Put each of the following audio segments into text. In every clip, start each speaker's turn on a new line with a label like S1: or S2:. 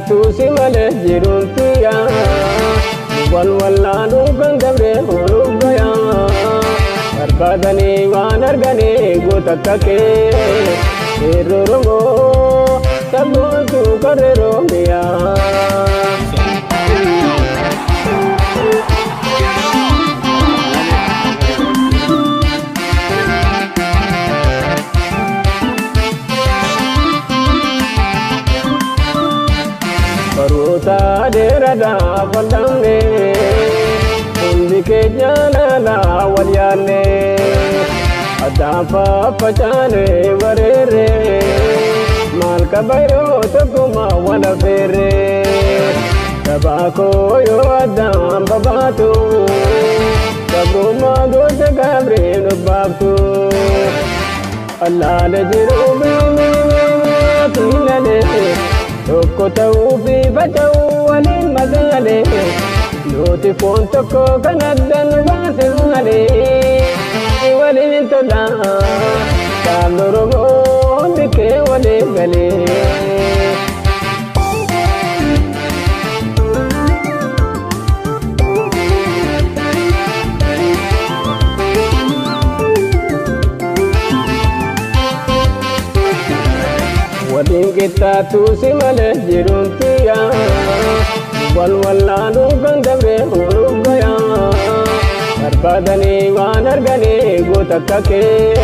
S1: qixxaattu si malee jiruun tiyya. Wal wallaaluun kan dabre ooluuf gaya. Barbaadanii waan arganii goota akka kee. Qeerroo Oromoo sabboontuu qarree Oromiyaa. Baroota dheeraadhaaf wal dhabne, hundi keenya laalaa wal yaanne, addaan faffacaane bareerre, maal qaba yoo tokkummaa wal affeerre. Sabaa koo yoo addaan babaatu, gabrummaa goota gabreen obbaaftu. Allaala jiruu biilalee, tokko ta'uu fi faca'uu waliin madaalee, nuti foon tokko kan adda nu baase malee. Waliin tola sabni Oromoo hundi kee walii galee. Waliin qixxaattu si malee jiruun tiyya. Wal wallaaluun kan dabre ooluuf gaya. Barbaadanii waan arganii goota akka kee.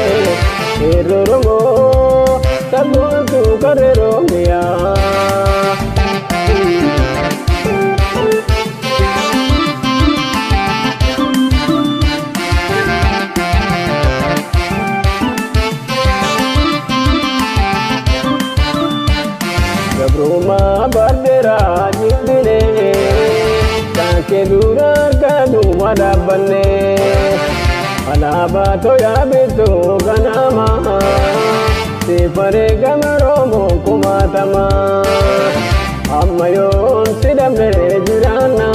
S1: Qeerroo Oromoo sabboontuu qarree Oromiyaa. Gabrummaa bardeeraa jibbine, kaankee dura harka duwwaa dhaabbanne. Alaabaa toyaa bittuu ganama, sifaree gama Oromoo kumaatama. Amma yoom si dhabnee jiraanna,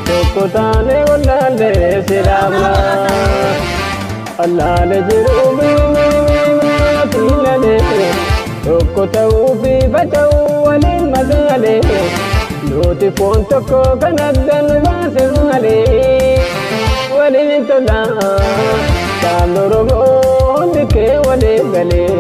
S1: tokko taane wallaallee si dhaabna. Allaala jiruu biilalee, tokko ta'uu fi faca'uu waliin madaalee, nuti foon tokko kan adda nu baase malee. Waliin tola sabni Oromoo hundi kee walii galee.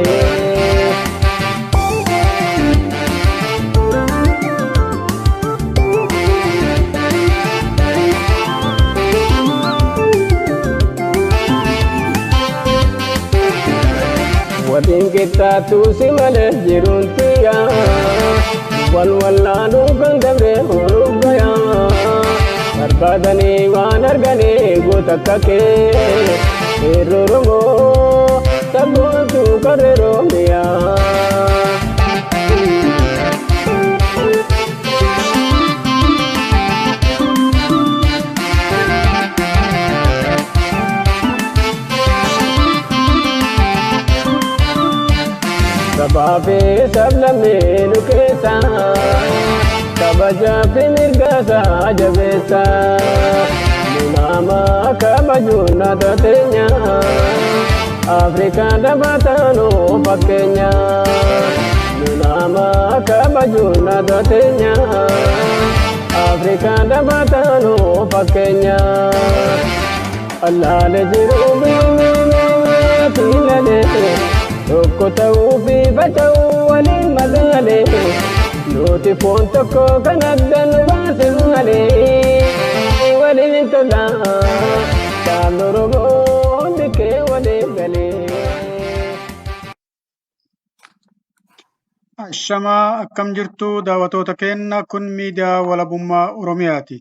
S1: Waliin qixxaattu si malee jiruun tiyya. Wal wallaaluun kan dabre ooluuf gaya. Barbaadanii waan arganii goota akka kee. Qeerroo Oromoo sabboontuu qarree Oromiyaa. Sabaa fi sablammii nu keessa, kabajaa fi mirga isaa jabeessa. Nu nama kabajuun na teenya, Afrikaa dabataanuu fakkeenya. Nu nama kabajuun na teenya, Afrikaa dabataanuu fakkeenya. Allaala jiruu biilalee, tokko ta'uu fi faca'uu waliin madaalee, nuti foon tokko kan adda nu baase malee. Waliin tola sabni Oromoo hundi kee walii galee.
S2: Ashamaa, akkam jirtu daawwattoota keenya? Kun miidiyaa Walabummaa Oromiyaati.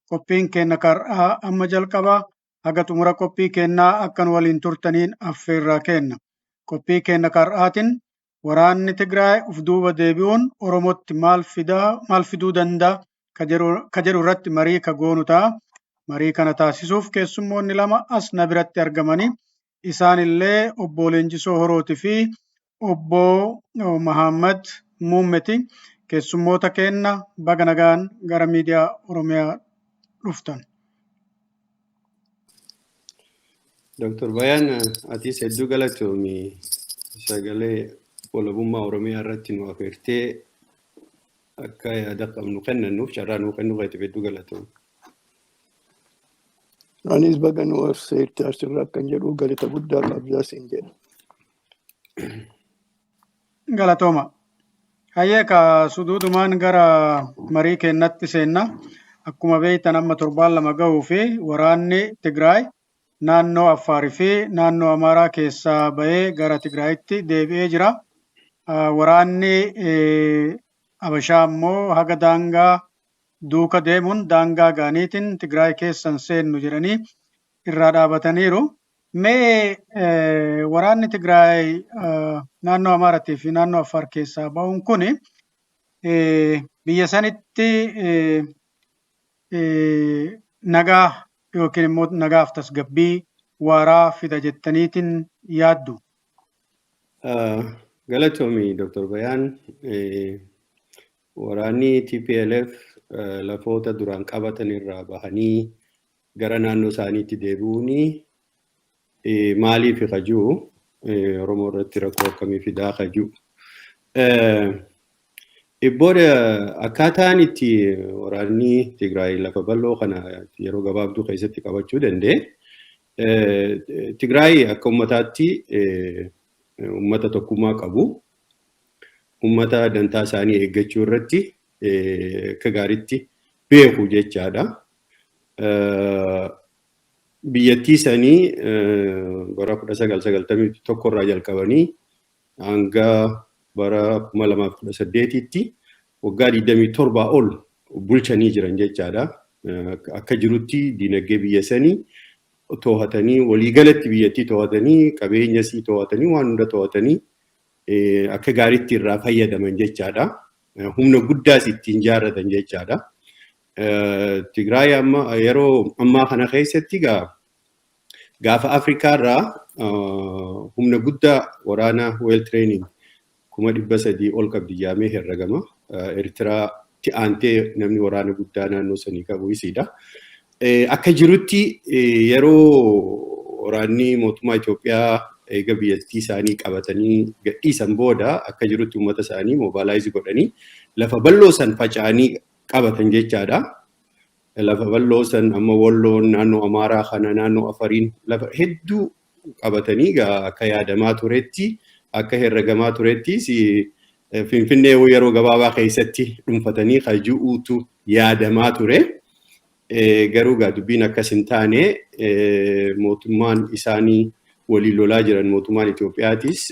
S2: Qophiin keenya har'aa amma jalqaba. Haga xumura qophii keenyaa akkan waliin turtaniin affeerraa kenna. Qophii keenya har'aatiin waraanni Tigraay of duuba deebi'uun Oromootti maal fidaa, maal fiduu danda'a ka jedhu irratti marii ka goonu ta'a. Marii kana taasisuuf keessummoonni lama as na biratti argamanii, isaan illee obbo Leenjisoo Horootii fi obbo Mahammad Muummeti. Keessummoota keenya, baga nagaan gara miidiyaa Oromiyaa dhuftan.
S3: Dr. Bayaan, atis hedduu galatoomi, sagalee Walabummaa Oromiyaa irratti nu afeertee. Akka yaada qabnu kennannuuf carraa nuu kennuu keetiif hedduu galatoomii.
S4: Anis baga nu affeerte asirraa akkan jedhu galata guddaa qabdaa siin jedha.
S2: Galatooma. Hayyee, ka suduudumaan gara marii kennatti seenna. Akkuma beektan, amma torbaan 2 gahuu fi waraanni Tigraay naannoo Affaarii fi naannoo Amaaraa keessaa bahee gara Tigraayitti deebi'ee jira. Waraanni Habashaa immoo haga daangaa duuka deemuun daangaa gaaniitiin Tigraay keessan seennu jedhanii irraa dhaabataniiru. Mee waraanni Tigraay naannoo Amaaratii fi naannoo Affaar keessaa bahuun kuni biyya sanitti nagaa yookiin immoo nagaaf tasgabbii waaraa fida jettaniitiin yaaddu?
S3: Galatoomi, Dr. Bayaan. Waraanni TPLF lafoota duraan qabatan irraa bahanii gara naannoo isaaniitti deebi'uun maaliif kajuu, Oromoo irratti rakkoo akkamii fidaa kajuu. Booda akkaataan itti waraanni Tigraay lafa bal'oo kana yeroo gabaabduu keessatti qabachuu danda'e, Tigraay akka uummataatti uummata tokkummaa qabu, uummata dantaa isaanii eeggachuu irratti akka gaariitti beeku jechaadha. Biyyattii sanii bara 1991 irraa jalqabanii hanga bara 2018tti waggaa 27 ol bulchanii jiran jechaadha. Akka jirutti diinagdee biyya sanii to'atanii, waliigalatti biyyattii to'atanii, qabeenya isii to'atanii, waan hunda to'atanii akka gaariitti irraa fayyadaman jechaadha. Humna guddaas ittiin jaarratan jechaadha. Tigraay amma yeroo ammaa kana keessatti gaafa Afrikaa irraa humna guddaa waraana well training 300,000 ol qabdi jedhamee herregama. Eertiraatti aantee namni waraana guddaa naannoo sanii qabu isiidha. Akka jirutti yeroo waraanni mootummaa Itoophiyaa eega biyyattii isaanii qabatanii gadhiisan booda, akka jirutti uummata isaanii mobilize godhanii lafa bal'oo san faca'anii qabatan jechaadha. Lafa bal'oo san amma Walloon, naannoo Amaaraa kana, naannoo Afariin lafa hedduu qabatanii akka yaadamaa turetti, akka herregamaa turettis, Finfinnee yeroo gabaabaa keessatti dhuunfatanii kaju'uutu yaadamaa ture. Garuu gaa dubbiin akkas hin taane. Mootummaan isaanii waliin lolaa jiran, mootummaan Itoophiyaatis,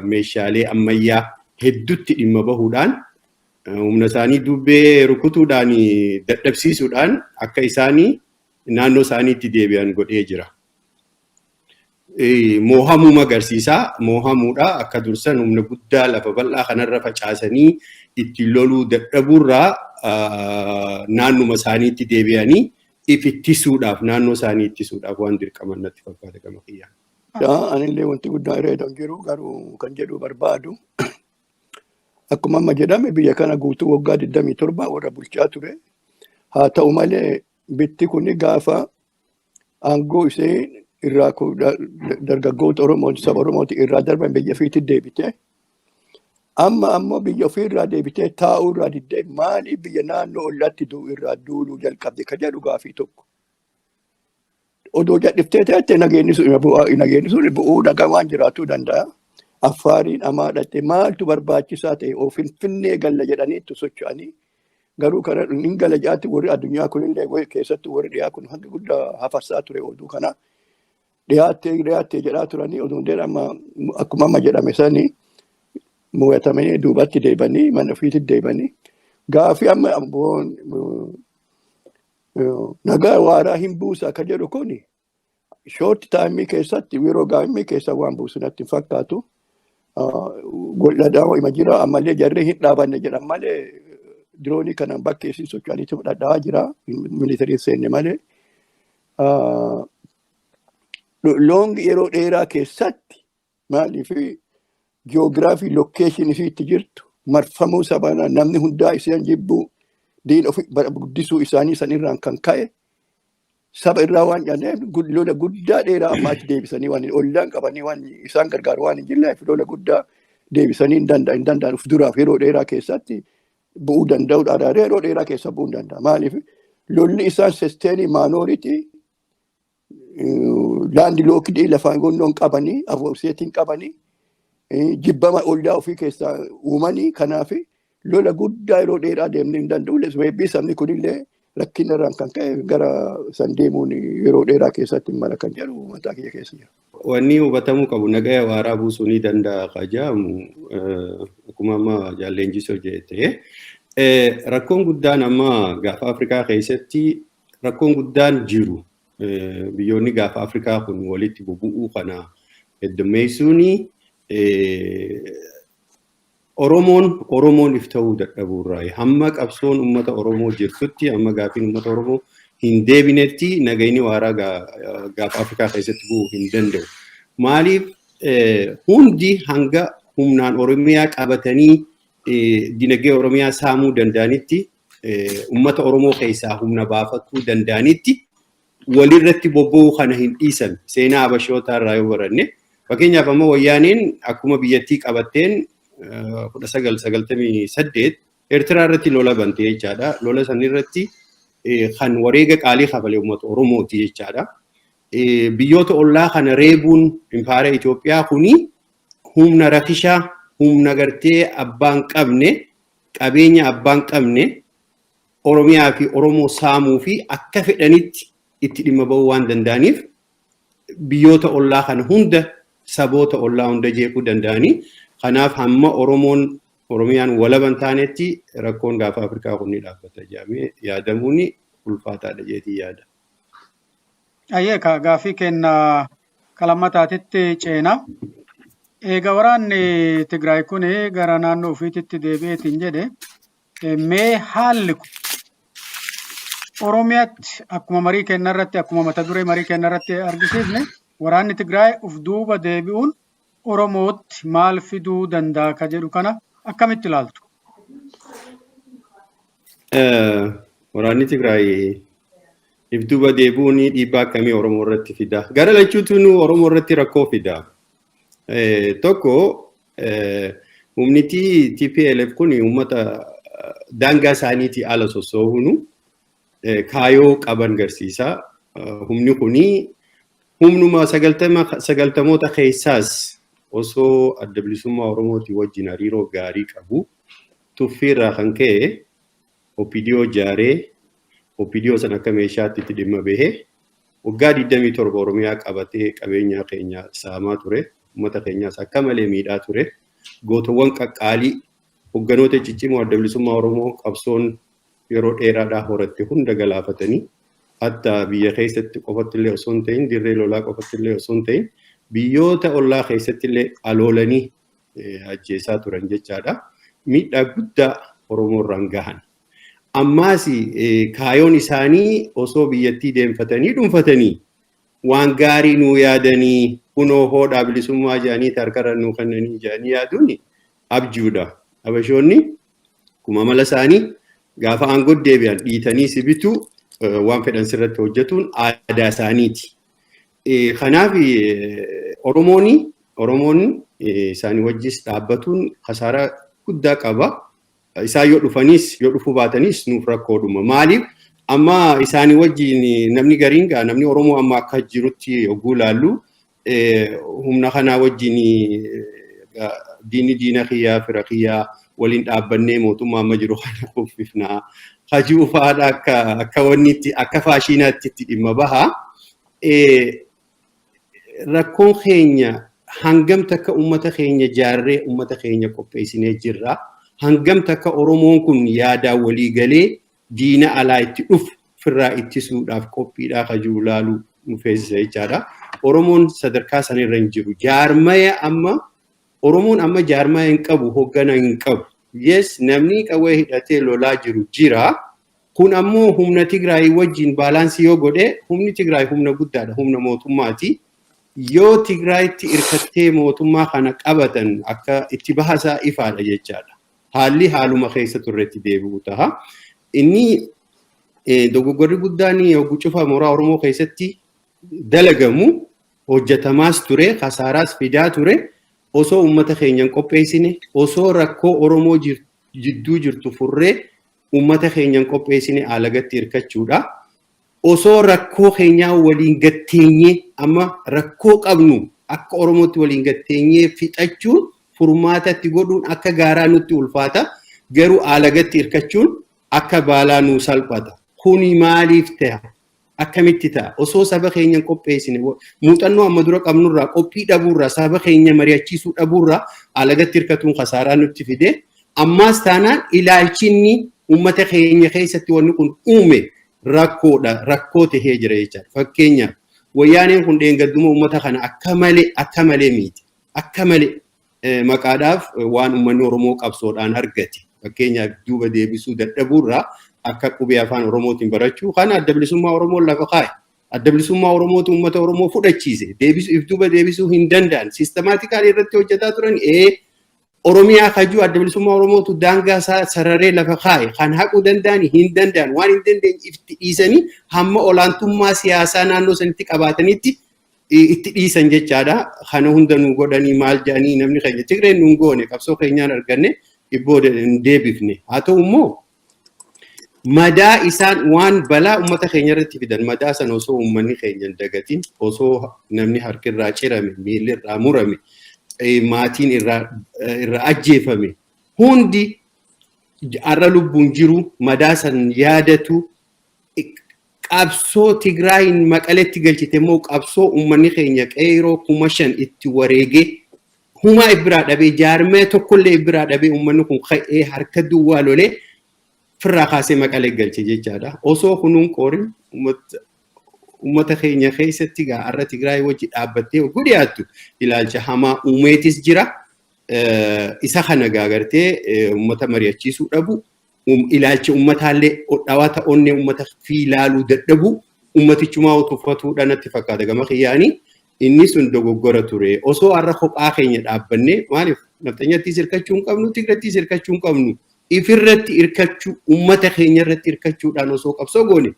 S3: meeshaalee ammayyaa hedduutti dhimma bahuudhaan humna isaanii dubbee rukutuudhaan dadhabsiisuudhaan akka isaanii naannoo isaaniitti deebi'an godhee jira. Moohamuu agarsiisaa, moohamuudha. Akka dursan humna guddaa lafa bal'aa kanarra facaasanii ittiin loluu dadhabuurraa naannuma isaaniitti deebi'anii if ittisuudhaaf, naannoo isaanii ittisuudhaaf waan dirqaman natti fakkaata gama kiyyaan.
S4: Anillee wanti guddaan irra hin jiru, garuu kan jedhu barbaadu, akkuma amma jedhame biyya kana guutuu waggaa 27 warra bulchaa ture. Haa ta'u malee, bitti kun gaafa aangoo ishee irraa dargaggoota Oromoo, saba Oromooti irraa darban, biyya ofiitti deebite. Amma ammoo biyya ofii irraa deebitee taa'uu irraa diddee maaliif biyya naannoo ollaatti irraa duuluu jalqabde ka jedhu gaafii tokko. Odoo jal'iftee teette nageenyi sun bu'uu dhagaa waan jiraatuu danda'a. Affaariin amaa dhatte maaltu barbaachisaa ta'e? Oo Finfinnee galla jedhanii itti socho'anii, garuu kana hin gala jaatti warri addunyaa kunillee, keessattuu warri dhiyaa kun hanga guddaa hafarsaa ture oduu kana. Dhiyaattee dhiyaattee jedhaa turanii, oduu hundeen amma akkuma amma jedhame sanii mo'atamanii duubatti deebanii mana ofiitti deebanii. Gaafii amma nagaa waaraa hin buusa akka jedhu kuni short time keessatti, yeroo gaafii keessa waan buusu natti hin fakkaatu. Godhadhaa ima jira, ammallee jarri hin dhaabanne jedhan malee diroonii kanaan bakkee isin socho'aniitu dhadhaa jira, militariin seenne malee. Long yeroo dheeraa keessatti, maaliif geography location isii itti jirtu, marfamuu sabanaa, namni hundaa isaan jibbuu, diin ofi guddisuu isaanii sanirraan kan ka'e saba irraa waan jedhaneef, lola guddaa dheeraa amma achi deebisanii waan ollaan qabanii waan isaan gargaaru waan hin jirreef lola guddaa Deebisanii hin danda'an uf duraaf yeroo dheeraa keessatti bu'uu danda'u araaree yeroo dheeraa keessa bu'uu hin danda'a. Maaliif lolli isaan sesteenii maanooriiti land locked lafaan gonnoon qabanii afoorseetiin qabanii jibbama ollaa ofii keessaa uumanii, kanaaf lola guddaa yeroo dheeraa deemnee hin danda'u. Weebbii sabni kunillee rakkina irraan kan ka'e gara san deemuun yeroo dheeraa keessatti hin mala kan jedhu mataa kiyya keessa jira.
S3: Wanni hubatamuu qabu, nagaya waaraa buusuu ni danda'a ka jedhamu, akkuma amma jaalleenjisoo jette, rakkoon guddaan amma gaafa Afrikaa keessatti rakkoon guddaan jiru, biyyoonni gaafa Afrikaa kun walitti bubu'uu kana heddummeessuuni Oromoon if ta'uu dadhabuurraa. Hamma qabsoon uummata Oromoo jirtutti, hamma gaafiin uummata Oromoo hin deebinetti, nagayni waaraa gaafa Afrikaa keessatti bu'uu hin danda'u. Maaliif hundi hanga humnaan Oromiyaa qabatanii dinagdee Oromiyaa saamuu danda'anitti, uummata Oromoo keessaa humna baafachuu danda'anitti walirratti bobba'uu kana hin dhiisan, seenaa Abashootaa irraa yoo baranne. Fakkeenyaaf, amma Wayyaaneen akkuma biyyattii qabatteen 1998 Eertiraa irratti lola bante jechaadha. Lola san irratti kan wareega qaalii kafale uummata Oromooti jechaadha. Biyyoota ollaa kana reebuun impaayera Itoophiyaa kuni humna rakishaa, humna gartee abbaan qabne, qabeenya abbaan qabne, Oromiyaa fi Oromoo saamuu fi akka fedhanitti itti dhimma ba'uu waan danda'aniif, biyyoota ollaa kana hunda, saboota ollaa hunda jeequu danda'anii. Kanaaf hamma Oromoon, Oromiyaan walaba hin taanetti rakkoon gaafa Afrikaa kun ni dhaabbata jedhamee yaadamuun ulfaataadha jeetii yaada.
S2: Ayyee, ka gaaffii kenna kalammataatitti ceena. Eega waraanni Tigraay kun gara naannoo ofiititti deebi'eetiin jedhe, mee haalli kun Oromiyaatti akkuma marii kenna irratti, akkuma mata duree marii kenna irratti argisiifne, waraanni Tigraay uf duuba deebi'uun Oromootti maal fiduu danda'a ka jedhu kana akkamitti ilaaltu?
S3: Waraanni Tigraay if duuba deebi'uun dhiibbaa akkamii Oromoo irratti fida? Gara lachuutu Oromoo irratti rakkoo fida. Tokko, humniti TPLF kun uummata daangaa isaaniitii ala sossoo'uunu kaayoo qaban garsiisa. Humni kuni humnuma 90moota keessaas osoo Adda Bilisummaa Oromootii wajjin hariiroo gaarii qabu, tuffiirraa kan ka'e OPDO ijaaree, OPDO sana akka meeshaatti itti dhimma bahee waggaa 27 Oromiyaa qabatee qabeenya keenya saamaa ture. Uummata keenyaas akka malee miidhaa ture. Gootawwan qaqqaalii, hogganoota ciccimoo Adda Bilisummaa Oromoo qabsoon yeroo dheeraadhaa horatte hunda galaafatanii, hatta biyya keessatti qofatti illee osoo hin ta'in, dirree lolaa qofatti illee osoo hin ta'in, biyyoota ollaa keessatti illee aloolanii ajjeesaa turan jechaadha. Miidhaa guddaa Oromoo irraan gahan. Ammaas kaayoon isaanii osoo biyyattii deemfatanii dhuunfatanii waan gaarii nuu yaadanii, kunoo hoodhaa bilisummaa jedhanii harkarra nuu kennanii jedhanii yaaduun abjuudha. Habashoonni akkuma amala isaanii gaafa aangoo deebi'an dhiitanii si bituu, waan fedhan sirratti hojjetuun aadaa isaaniiti. Kanaaf Oromoon isaanii wajjis dhaabbatuun kasaaraa guddaa qaba. Isaan yoo dhufanis yoo dhufuu baatanis nuuf rakkoodhuma. Maaliif amma isaanii wajjin namni gariin gaa, namni Oromoo amma akka jirutti yogguu ilaallu, humna kanaa wajjin, diinni diina kiyyaa fira kiyyaa, waliin dhaabbannee mootummaa amma jiru kana kuffifnaa. Hajuu fa'aadha akka wanni itti akka faashinaatti itti dhimma baha. Rakkoon keenya hangam takka uummata keenya jaarree uummata keenya qopheessinee jirra? Hangam takka Oromoon kun yaadaan walii galee diina alaa itti dhufu firraa ittisuudhaaf qophiidhaa kajuu laaluu nu feesisa jechaadha. Oromoon sadarkaa sanirra hin jiru. Jaarmaya amma Oromoon amma jaarmaya hin qabu, hoggana hin qabu. Yes, namni qawwee hidhatee lolaa jiru jira. Kun ammoo humna Tigraay wajjin balance yoo godhe, humni Tigraay humna guddaadha, humna mootummaati. Yoo Tigraayitti hirkattee mootummaa kana qabatan, akka itti bahasaa ifaadha jechaadha. Haalli haaluma keessa turretti deebi'u ta'a. Inni dogoggorri guddaan yogguu cufa mooraa Oromoo keessatti dalagamu, hojjetamaas ture, kasaaraas fidaa ture. Osoo uummata keenya hin qopheessine, osoo rakkoo Oromoo jidduu jirtu furree uummata keenya hin qopheessine alagatti hirkachuudha. Osoo rakkoo keenyaa waliin gatteenyee, amma rakkoo qabnu akka Oromootti waliin gatteenyee fixachuun, furmaatatti godhuun akka gaaraa nutti ulfaata. Garuu alagatti hirkachuun akka baalaa nuu salphata. Kuni maaliif ta'a? Akkamitti ta'a? Osoo saba keenya hin qopheessine, muuxannoo amma dura qabnurraa, qophii dhabuurraa, saba keenya mari'achiisuu dhabuurraa alagatti hirkatuun kasaaraa nutti fide. Ammaas taanaan ilaalchinni uummata keenya keessatti wanni kun uume rakkoodha. Rakkoo tahee jira jechaadha. Fakkeenyaaf, wayyaaneen kun dheengadduma uummata kana akka malee akka malee miiti. Akka malee maqaadhaaf waan uummanni Oromoo qabsoodhaan argate. Fakkeenyaaf, duuba deebisuu dadhabuurraa akka qubee afaan Oromootiin barachuu kana Adda Bilisummaa Oromoo lafa kaa'e. Adda Bilisummaa Oromootu uummata Oromoo fudhachiise. Deebisuu if duuba deebisuu hin danda'an. Systematically irratti hojjetaa turan. Oromiyaa kajuu Adda Bilisummaa Oromootu daangaa isaa sararee lafa kaa'e. Kan haquu danda'an hin danda'an. Waan hin dandeenye itti dhiisanii hamma olaantummaa siyaasaa naannoo sanitti qabaatanitti itti dhiisan jechaadha. Kana hunda nu godhanii maal jedhanii namni keenya Tigreen nu goone, qabsoo keenyaan arganne, ibboo hin deebifne. Haa ta'u immoo madaa isaan waan balaa uummata keenya irratti fidan, madaa sana osoo uummanni keenya hin dagatin, osoo namni harkirraa cirame, miilli irraa murame, maatiin irraa ajjeefame hundi har'a lubbuun jiru madaa san yaadatu, qabsoo Tigraayin Maqaletti galchite immoo qabsoo uummanni keenya qeeroo 5,000 itti wareegee, humaa biraa dhabee, jaarmee tokkollee biraa dhabee, uummanni kun ka'ee harka duwwaa lolee firraa kaasee Maqalee galche jechaadha. Osoo kunuun qoorin uummata keenya keessatti gaa har'a Tigraay wajji dhaabbattee oguu dhiyaattu ilaalcha hamaa uumeetis jira. Isa kana gaa gartee uummata mari'achiisuu dhabu, ilaalcha uummataallee dhawaa onnee uummata fi ilaaluu dadhabu, uummatichumaa tuffatuudha natti fakkaata gama kiyyaanii. Inni sun dogoggora ture. Osoo har'a kophaa keenya dhaabbannee, maaliif nafxanyattis hirkachuu hin qabnu, Tigrattis hirkachuu hin qabnu. Ifirratti hirkachuu, uummata keenya irratti hirkachuudhaan osoo qabsoo goone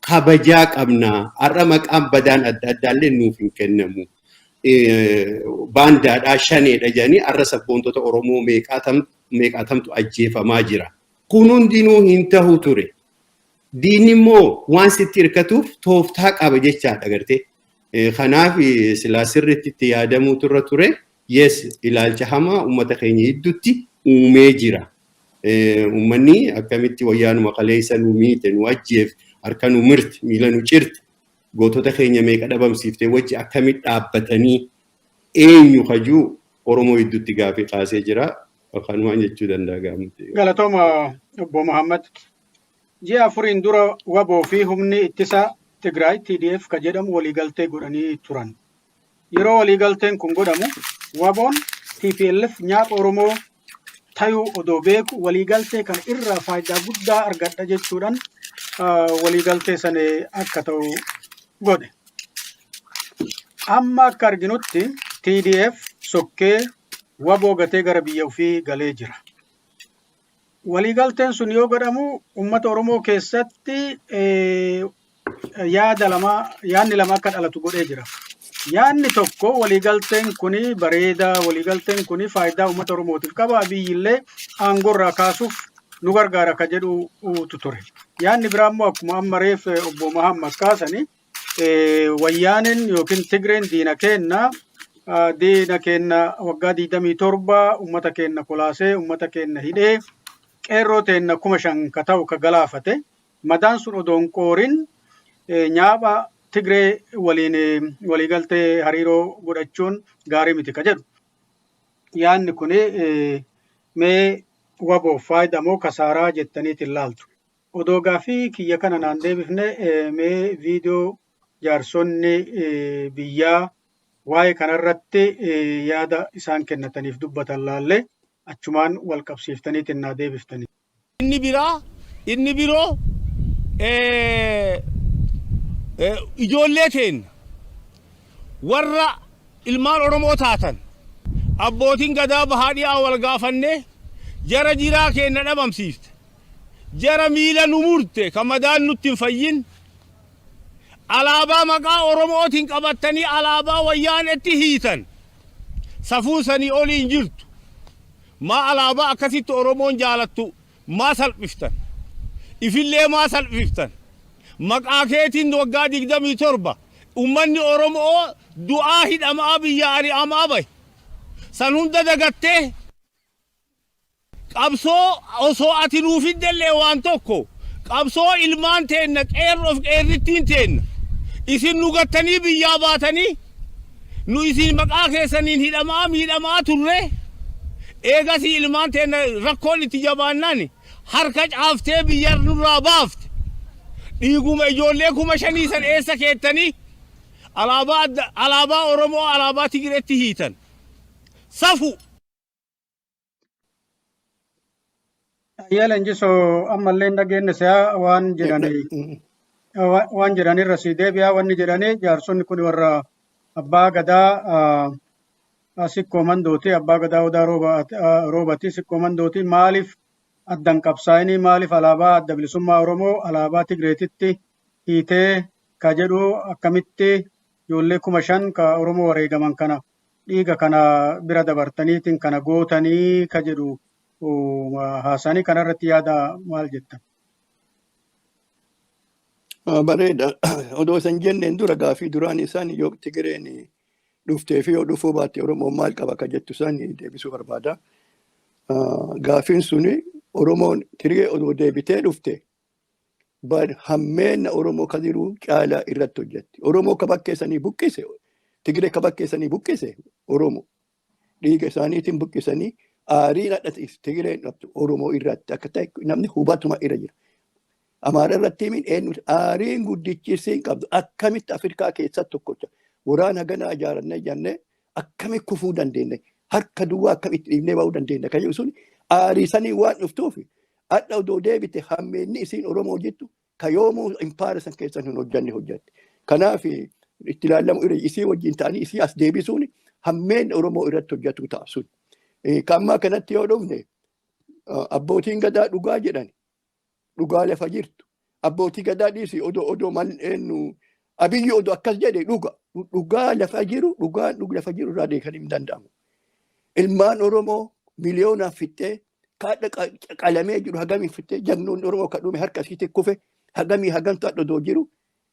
S3: kabajaa qabna. Har'a maqaan badaan adda addaallee nuuf hin kennamu. Baandaadhaa, shaneedha jedhanii har'a sabboontota Oromoo meeqaatamtu ajjeefamaa jira. Kun hundinuu hin tahu ture. Diinni immoo waan sitti hirkatuuf tooftaa qaba jechaadha gartee. Kanaaf silaa sirriitti itti yaadamuutu irra ture. Yes, ilaalcha hamaa uummata keenya gidduutti uumee jira. Uummanni akkamitti wayyaanuma kaleessa nu miite, nu ajjeef, harka nu mirti, miila nu cirti, gootota keenya meeqa dhabamsiiftee wajji akkamitti dhaabbatanii eenyu kajuu Oromoo gidduutti gaafii kaasee jira. Kanumaan jechuu danda'a gaafatti.
S2: Galatooma, obbo Muhammad. Ji'a 4n dura WABOO fi humni ittisa Tigraay TDF ka jedhamu waliigaltee godhanii turan. Yeroo waliigalteen kun godhamu WABOon TPLF nyaata Oromoo tayuu odoo beeku waliigaltee kana irraa faayidaa guddaa argadha jechuudhaan waliigaltee sana akka ta'u godhe. Amma akka arginutti TDF sokkee WABOO gatee gara biyya ofii galee jira. Waliigalteen sun yoo godhamu uummata Oromoo keessatti yaada lama, yaadni lama akka dhalatu godhee jira. Yaadni tokko, waliigalteen kuni bareeda, waliigalteen kuni faayidaa uummata Oromootiif qaba, Abiyyi illee aangorraa kaasuuf nu gargaara ka jedhutu ture. Yaadni biraa immoo akkuma amma reef obbo Mahammad kaasani, wayyaaneen yookiin Tigreen diina keenna, diina keenna waggaa 27 uummata keenna kolaasee, uummata keenna hidhee, qeerroo teenna 5,000 ka ta'u ka galaafate, madaan sun odoo hin qoorin nyaapha Tigree waliin waliigaltee hariiroo godhachuun gaarii miti ka jedhu. Yaadni kun mee WABOOf faayidaa moo kasaaraa jettaniitiin laaltu? Odoo gaaffii kiyya kana naan deebifne, mee viidiyoo jaarsonni biyyaa waa'ee kanarratti yaada isaan kennataniif dubbatan laallee achumaan wal qabsiiftaniitiin naa deebiftanii.
S5: Inni biraa, inni biroo, ijoollee teenna warra ilmaan Oromoo taatan, abbootiin gadaa bahaa dhiyaa wal gaafannee, jara jiraa keenna dhabamsiifte, jara miila nu murte ka madaan nutti hin fayyin, alaabaa maqaa Oromootiin qabattanii alaabaa wayyaanetti hiitan. Safuun sanii olii hin jirtu. Maa alaabaa akkasitti Oromoon jaalattu maa salphiftan? Ifillee maa salphiftan? Maqaa keetiin waggaa 27 ummanni Oromoo du'aa, hidhamaa, biyya ari'amaa bahe. San hunda dagattee qabsoo osoo ati nuu fiddellee waan tokko, qabsoo ilmaan teenna, qeerroof qeerrittiin teenna, isin nu gattanii biyyaa baatanii, nu isin maqaa keessaniin hidhamaa miidhamaa turre. Eegasii ilmaan teenna rakkoon itti jabaannaan harka caaftee biyya nurraa baafte. Dhiiguma ijoollee 5,000 san eessa keettanii alaabaa alaabaa Oromoo alaabaa Tigireetti hiitan? Safu.
S2: Ayyee Leenjisoo, ammallee hin dhageenye si'a. Waan jedhanii waan jedhanirra si deebi'aa. Wanni jedhanii, jaarsonni kun warra abbaa gadaa Sikkoo Mandooti, abbaa gadaa Odaa Roobati, Sikkoo Mandooti. Maaliif addan qabsaa'inii, maaliif alaabaa Adda Bilisummaa Oromoo alaabaa Tigreetitti hiitee ka jedhu, akkamitti ijoollee 5,000 ka Oromoo wareegaman kana dhiiga kana bira dabartaniitiin kana gootanii ka jedhu haasanii, kanarratti yaada maal jettan?
S4: Bareeda. Odoo isan jenneen dura gaafii duraan isaan yoo Tigireen dhuftee fi yoo dhufuu baatte Oromoon maal qaba ka jettu isaan deebisuu barbaada. Gaafiin suni Oromoon Tigiree odoo deebitee dhufte bar hammeenna Oromoo ka jiru caalaa irratti hojjetti. Oromoo ka bakkeessanii buqqise, Tigiree ka bakkeessanii buqqise Oromoo. Dhiiga isaaniitiin buqqisanii aariin hadha Tigireen dhabdu Oromoo irratti akka ta'e namni hubatuma irra jira. Amaara irratti himin eenyu aariin guddichi isiin qabdu, akkamitti Afrikaa keessatti tokkocha waraana ganaa ijaarannee jennee akkamitti kufuu dandeenya, harka duwwaa akkamitti dhiibnee ba'uu dandeenya kan jedhu sun aarii sanii waan dhuftuuf, hadha odoo deebite hammeenni isiin Oromoo jettu ka yoomuu impaara san keessan hin hojjanne hojjatte. Kanaaf itti ilaallamu irra isii wajjin ta'anii isii as deebisuun hammeen Oromoo irratti hojjetu ta'a sun. Ka ammaa kanatti yoo dhufne, abbootiin gadaa dhugaa jedhan, dhugaa lafa jirtu. Abbootii gadaa dhiisi, odoo mal eenyu Abiyyi odoo akkas jedhe, dhuga dhugaa lafa jiru, dhugaan lafa jiru irraa deekan hin danda'amu. Ilmaan Oromoo miliyoonaaf fixxee, kaadha qalamee jiru hagamii fixxee, jagnoonni Oromoo kan dhume harka isiitti kufe hagamii hagamtu hadha odoo jiru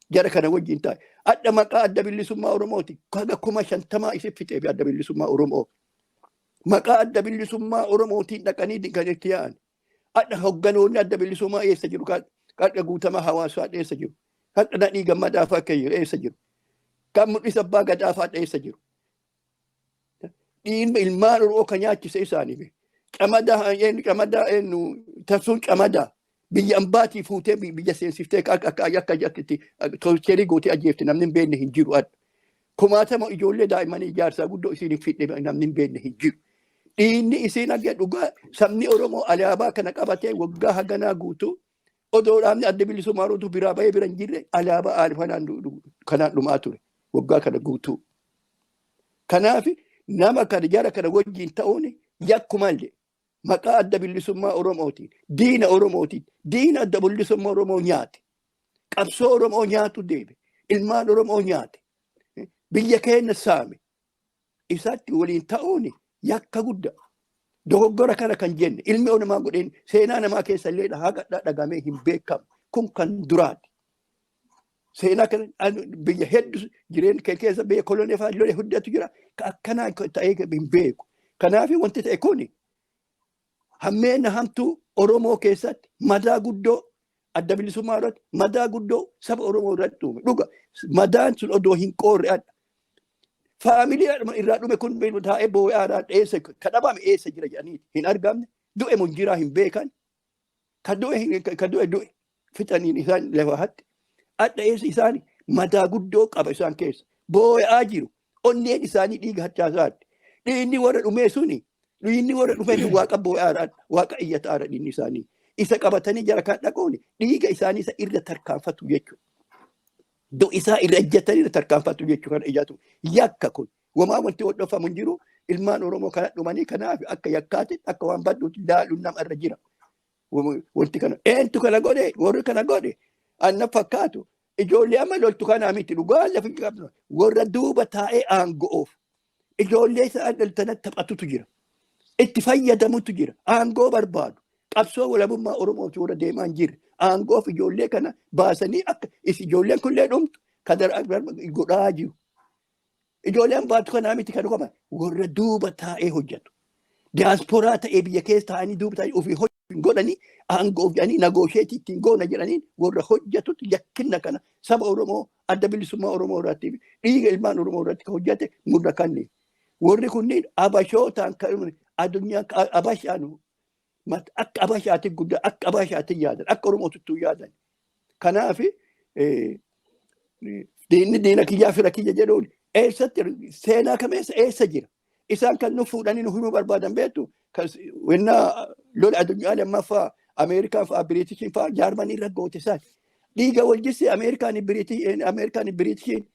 S4: jara kana wajjin taa'e. Adda maqaa Adda Bilisummaa Oromooti haga 50,000 isin fixee fi Adda Bilisummaa Oromoo. Maqaa Adda Bilisummaa Oromootiin dhaqanii kan itti yaa'an. Hadha hogganoonni Adda Bilisummaa eessa jiru? Hadha Guutamaa Hawaasaa eessa jiru? Hadha Nadhii Gammadaa fa'aa akka jiru eessa jiru? Kan Mul'isa Abbaa Gadaa fa'aa eessa jiru? Dhiirri ilmaan Oromoo kan nyaachise isaanii. Camadaa eenyu, camadaa eenyu, Tarsuun Camadaa biyya ambaatii fuutee biyya seensiftee akka itti torcherii gootee ajjeefte namni hin beekne hin jiru hadha. Kumaatama ijoollee daa'immanii ijaarsaa guddoo isiin hin fidne namni hin beekne hin jiru. Dhiinni isiin akka dhugaa sabni Oromoo alaabaa kana qabatee waggaa haganaa guutuu odoo dhaabni Adda Bilisummaa Oromoo biraa bahee bira hin jirre alaabaa kanaan dhumaa ture waggaa kana guutuu. Kanaaf nama kana jara kana wajjin ta'uun yakkumallee maqaa Adda Bilisummaa Oromootiin diina Oromootiin, diina Adda Bilisummaa Oromoo nyaate, qabsoo Oromoo nyaatu deeme, ilmaan Oromoo nyaate, biyya keenya saame, isatti waliin ta'uun yakka guddaa. Dogoggora kana kan jenne ilmi namaa godheen seenaa namaa keessa illee haqa dhagamee hin beekamu. Kun kan duraati. Seenaa kana biyya hedduu jireenya kee keessa biyya kolonii fa'aa lolee hedduutu jira. Ka akkanaa ta'ee hin beeku. Kanaaf wanti ta'e kuni hammeena hamtuu Oromoo keessatti madaa guddoo Adda Bilisummaa irratti, madaa guddoo saba Oromoo irratti uume. Dhuga madaan sun odoo hin qoorre adda. Faamilii irraa dhume kun taa'ee boo'aadhaan eessa ka dhabame, eessa jira jedhanii hin argamne, du'e mun jiraa hin beekan, ka du'e du'e fixaniin isaan lafa hatti. Adda eessa isaan madaa guddoo qaba isaan keessa boo'aa jiru, onneen isaanii dhiiga hachaasaatti. Dhiigni warra dhumee suni, dhiigni warra dhumee waaqa boo'aadhaan waaqa iyyataadha. Dhiigni isaanii isa qabatanii jara kan dhaqoon dhiiga isaanii isa irra tarkaanfatu jechuudha. Du'i isaa irra ejjetanii irra tarkaanfatu jechuudha. Kana ijatu yakka kun wamaa wanti hodhofamu hin jiru. Ilmaan Oromoo kana dhumanii kanaaf akka yakkaatti, akka waan badduutti ilaaluun nama irra jira. Wanti kana eentu kana godhe? Warri kana godhe anna fakkaatu ijoollee amma loltu kanaa miti. Dhugaa lafa hin qabnu, warra duuba taa'ee aango'oof Ijoollee isaa dhaltana taphatutu jira. Itti fayyadamutu jira. Aangoo barbaadu. Qabsoo walabummaa Oromooti warra deemaa hin jirre. Aangoof ijoollee kana baasanii akka ijoolleen kunillee dhumtu kan godhaa jiru. Ijoolleen baatu kanaa miti kan dhugama warra duuba taa'ee hojjetu. Diyaasporaa ta'ee biyya keessa taa'anii duuba taa'anii ofii hojii godhanii aangoof jedhanii negotiate ittiin goona jedhanii warra hojjetutu yakkinna kana saba Oromoo, Adda Bilisummaa Oromoo irratti, dhiiga ilmaan Oromoo irratti kan hojjete murna kanni. Warri kunniin abashootaan kan addunyaa abashaan akka abashaatti guddaa, akka abashaatti yaadan, akka Oromootti yaadan. Kanaaf diinni diina kiyyaa fira kiyya jedhuun eessatti, seenaa kameessa eessa jira? Isaan kan nu fuudhanii nu himuu barbaadan beektu, wennaa lola addunyaa lammaffaa Ameerikaan fa'aa Biriitishiin fa'aa Jaarmanii irra goote isaan. Dhiiga wal jisse Ameerikaan Biriitishiin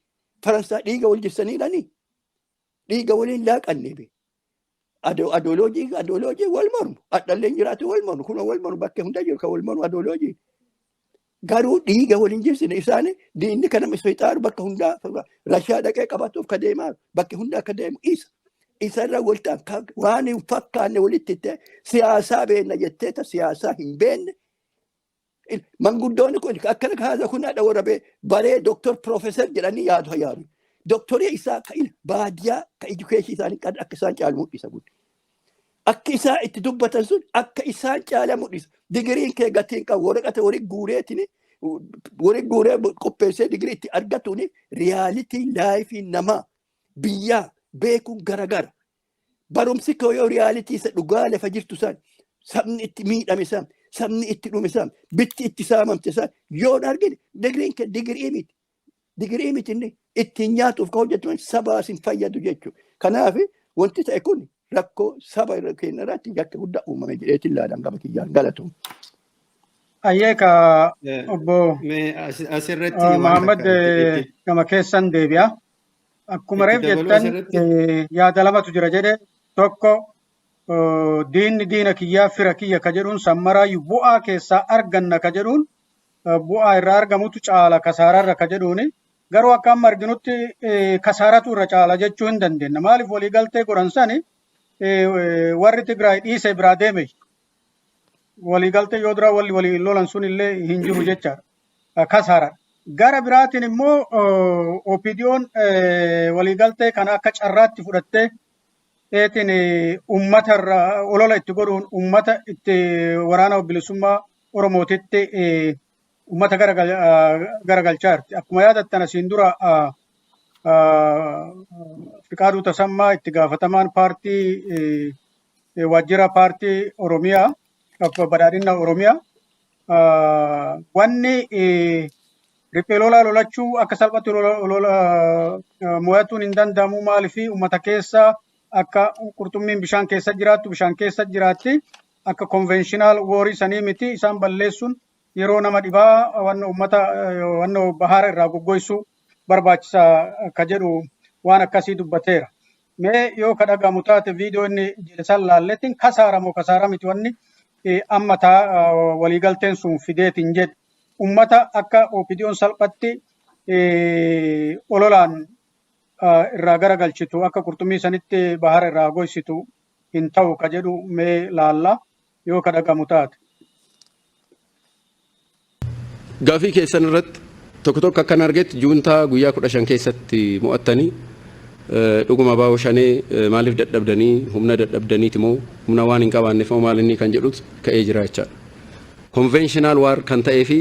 S4: Faransaa dhiiga wal jissaniidhani. Dhiiga waliin laaqanne be. Ideology wal mormu. Adhalleen jiraatu wal mormu. Kun wal mormu, bakkee hunda jiru kan wal mormu ideology. Garuu dhiiga waliin jibsine. Isaan diinni kana misfixaaru bakka hundaa Rashaa dhaqee qabatuuf ka deemaa bakki hundaa ka deemu isa. Isarra waltaan waan hin fakkaanne walitti itti siyaasaa beenna jettee ta siyaasaa hin beenne. Manguddoonni kun akkana kaasa kun haadha warra baree doctor, professor jedhanii yaadu yaadu. Doktorii isaa ka baadiyyaa ka education isaanii kan akka isaan caalu mul'isa kun. Akka isaa itti dubbatan sun akka isaan caala mul'isa. Digiriin kee gatiin qabu, waraqata warii guureetiin warii guuree qopheessee digirii itti argatuun reality life namaa biyyaa beekuun garagara. Barumsi koo yoo reality isa dhugaa lafa jirtu san, sabni itti miidhame san, sabni itti dhume san, bitti itti saamamte san yoo argine, digiriin kee digirii miti. Digirii miti, inni ittiin nyaatuuf ka hojjetu sabaas hin fayyadu jechuudha. Kanaaf wanti ta'e kun rakkoo saba keenya irratti yakka guddaa uumame jedheetiin ilaalan gama kiyyaan. Galatu.
S2: Ayyee, ka obbo
S3: Asirratti waan
S2: Mahammad
S3: takka
S2: gama keessan deebi'a. Akkuma
S3: itti
S2: reef
S3: dabaluu
S2: jettan
S3: asirratti.
S2: Yaada lamatu jira jedhe. Tokko, diinni diina kiyyaa fira kiyya ka jedhuun sammaraayyuu bu'aa keessaa arganna ka jedhuun, bu'aa irraa argamutu caala kasaararra ka jedhuuni. Garuu akka amma arginutti kasaaratu irra caala jechuu hin dandeenya. Maaliif waliigaltee godhan sani warri Tigraay dhiisee biraa deeme? Waliigaltee yoo dura walli walii lolan sun illee hin jiru jechaadha. Kasaara. Gara biraatiin immoo OPDO'n waliigaltee kana akka carraatti fudhattee eetiin uummata irraa olola itti godhuun uummata itti waraana bilisummaa Oromootitti uummata garagalchaa jirti. Akkuma yaadattan, asiin dura Fiqaaduu Tasammaa, itti gaafatamaan paartii waajjira paartii Oromiyaa, badhaadhina Oromiyaa, wanni riphee lolaa lolachuu akka salphatti lola mo'atuun hin danda'amu, maaliif uummata keessa akka qurxummiin bishaan keessa jiraattu bishaan keessa jiraatti, akka conventional war sanii miti, isaan balleessuun yeroo nama dhibaa, wanna uummata wanna bahaara irraa goggoysuu barbaachisa ka jedhu waan akkasii dubbateera. Mee yoo ka dhagamu taate, viidiyoo inni jedhe san laalleetiin kasaara moo kasaara miti wanni amma taa waliigalteen sun fideetiin jedhe, ummata akka OPDO'n salphatti ololaan irraa garagalchitu, akka qurxummii sanitti bahara irraa goysitu hin ta'u ka jedhu mee laalla yoo ka dhagamu taate.
S6: Gaafii keessan irratti tokko tokko akkan argetti, juuntaa guyyaa 15 keessatti mo'attanii dhuguma baa'oo shanee maaliif dadhabdanii, humna dadhabdaniiti moo humna waan hin qabaanneef moo maal inni kan jedhutu ka'ee jira jechaadha. Conventional war kan ta'ee fi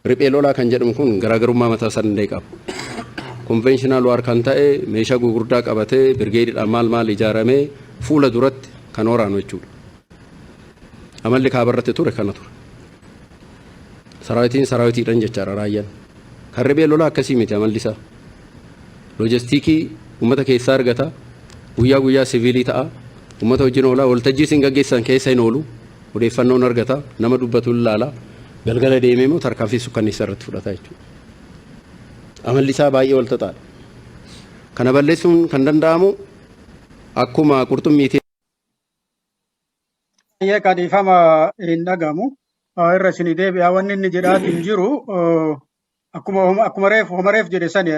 S6: riphee lolaa kan jedhamu kun garaagarummaa mataa isaa danda'e qaba. Conventional war kan ta'e meeshaa gurguddaa qabatee birgeediidhaan maal maal ijaaramee fuula duratti kan waraanu jechuudha. Amalli kaaba irratti ture kana ture. Saraawitiin saraawitiidhaan jechaadha raayyaan. Kan riphee lolaa akkasii miti amalli isaa. Loojistikii uummata keessaa argata. Guyyaa guyyaa siviilii ta'a. Uummata wajjin oolaa, waltajjii isin gaggeessan keessa hin oolu. Odeeffannoon argata. Nama dubbatu ilaala. Galgala deemee immoo tarkaanfii sukkanneessa irratti fudhata jechuudha. Amalli isaa baay'ee wal xaxaadha. Kana balleessuun kan danda'amu akkuma qurxummiitii
S2: Baay'ee kadhiifama, hin dhagamu. Irra isinii deebi'a. Wanni inni jedhaatiin jiru akkuma reef homareef jedhe sani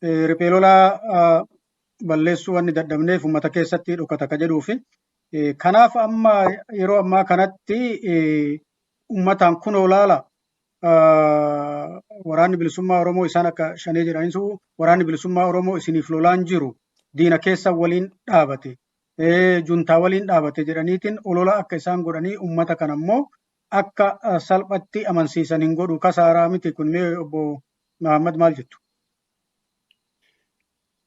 S2: riphee lolaa. Balleessuu wanni dadhabneef uummata keessatti dhokata ka jedhuufi. Kanaaf amma yeroo ammaa kanatti uummataan kunoo laala, waraanni bilisummaa Oromoo, isaan akka shanee jedhanisu, waraanni bilisummaa Oromoo isiniif lolaan jiru, diina keessa waliin dhaabate, juntaa waliin dhaabate jedhaniitiin olola akka isaan godhanii uummata kana immoo akka salphatti amansiisan hin godhu. Kasaaraa miti kun? Mee obbo Mahammad, maal jettu?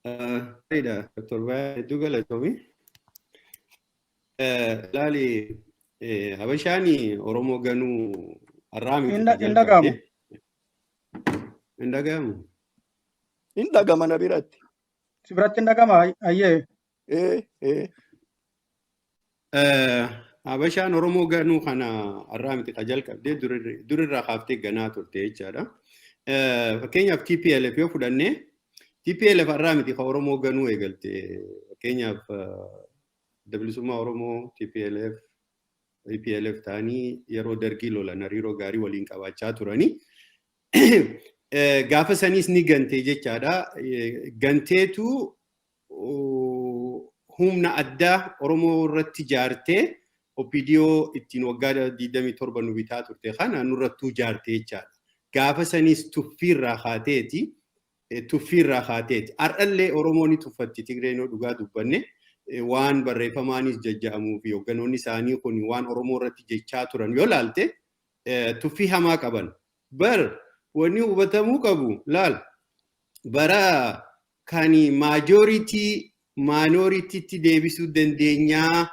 S3: Gaariidha, Dr. Bayaa, hedduu galatoomi. Ilaali, Habashaan Oromoo ganuu har'aa miti.
S2: Hin dhaga'amu.
S3: Hin dhaga'amu.
S4: Hin dhagama na biratti.
S2: Si biratti hin dhagama, ayyee.
S4: Ee ee.
S3: Habashaan Oromoo ganuu kana har'aa miti ka jalqabdee, durirraa kaaftee ganaa turte jechaadha. Fakkeenyaaf TPLF yoo fudhannee, TPLF har'aa miti ka Oromoo ganuu eegalte. Fakkeenyaaf Adda Bilisummaa Oromoo, TPLF, EPLF ta'anii yeroo Dargii lolan hariiroo gaarii waliin qabaachaa turanii. Gaafa saniis ni gantee jechaadha. Ganteetu humna addaa Oromoo irratti jaartee OPDO ittiin waggaa 27 nu bitaa turte kana nurrattuu jaarte jechaadha. Gaafa saniis tuffiirraa kaateeti. Tuffiirraa kaateeti. Har'allee Oromoo ni tuffatti Tigreen, yoo dhugaa dubbanne. Waan barreeffamaanis jajja'amuu fi hoogganoonni isaanii kun waan Oromoo irratti jechaa turan yoo laalte, tuffii hamaa qaban. Bar wanni hubatamuu qabu, laal, bara kan majority minorityitti deebisuu dandeenyaa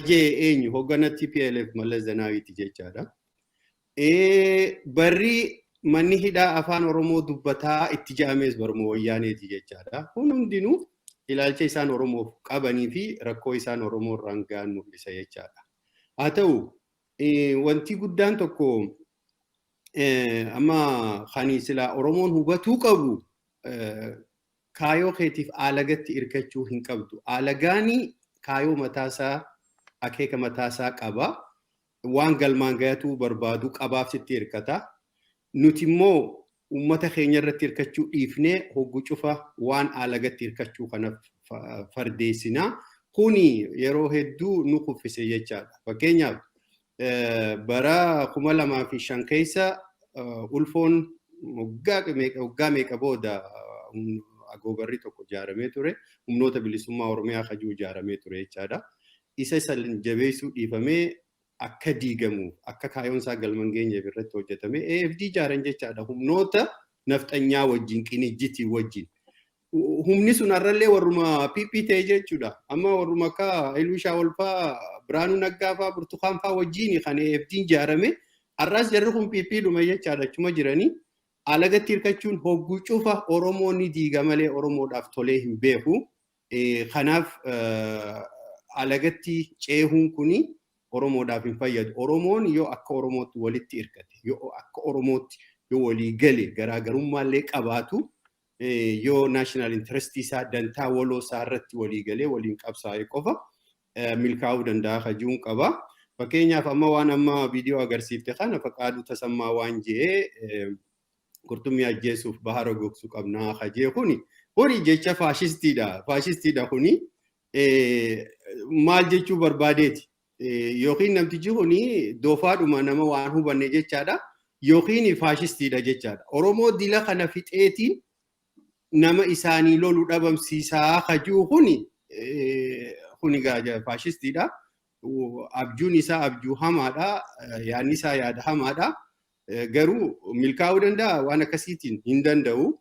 S3: jee eenyu? Hoggana TPLF Mallas Zanaawiiti jechaadha. Barri manni hidhaa afaan Oromoo dubbataa itti ja'amees baruma Wayyaaneeti jechaadha. Kun hundinuu ilaalcha isaan Oromoof qabanii fi rakkoo isaan Oromoo irraan ga'an mul'isa jechaadha. Haa ta'u, wanti guddaan tokko amma kan silaa Oromoon hubatuu qabu, kaayoo keetiif aalagatti hirkachuu hin qabdu. Alagaani kaayoo mataasaa, akeeka mataasaa qaba. Waan galmaan gahatuu barbaadu qabaaf sitti hirkata. Nuti immoo uummata keenya irratti hirkachuu dhiifnee hoggu cufa waan alagatti hirkachuu kana fardeessinaa. Kuni yeroo hedduu nu kuffise jechaadha. Fakkeenyaaf bara 2005 keessa ulfoon waggaa meeqa booda agoobarri tokko ijaaramee ture. Humnoota bilisummaa Oromiyaa kajuu ijaaramee ture jechaadha. Isa san jabeessuu dhiifamee akka diigamuuf, akka kaayoon isaa galma hin geenyeef irratti hojjetame, AFD ijaaran jechaadha. Humnoota nafxanyaa wajjin, qinijjitii wajjin. Humni sun har'allee warruma PP ta'e jechuudha. Amma warruma akka Haayiluu Shaawol fa'aa, Biraanuu Naggaa fa'aa, Burtukaan fa'aa wajjin kan AFD ijaarame. Har'as jarri kun PP dhuma jechaadha, achuma jiranii. Alagatti hirkachuun hogguu cufa Oromoo ni diiga malee Oromoodhaaf tolee hin beeku. Kanaaf alagatti ceehuun kuni Oromoodhaaf hin fayyadu. Oromoon yoo akka Oromootti walitti hirkate, yoo akka Oromootti yoo walii gale, garaagarummaallee qabaatu, yoo national interest isaa, dantaa waloo isaa irratti walii galee waliin qabsaa'e qofa milkaa'uu danda'a kajuun qaba. Fakkeenyaaf amma waan amma viidiyoo agarsiifte kana, Faqaaduu Tasammaa waan je'ee, qurxummii ajjeesuuf bahara gogsuu qabnaa kajee, kuni jecha faashistiidha. Faashistiidha kuni. Maal jechuu barbaadeeti? Yookiin namtichi kuni doofaadhuma nama waan hubanne jechaadha. Yookiin faashistiidha jechaadha. Oromoo dila kana fixeetiin nama isaanii lolu dhabamsiisaa kajuu kuni faashistiidha. Abjuun isaa abjuu hamaadha. Yaadni isaa yaada hamaadha. Garuu milkaa'uu danda'a waan akkasiitiin? Hin danda'u.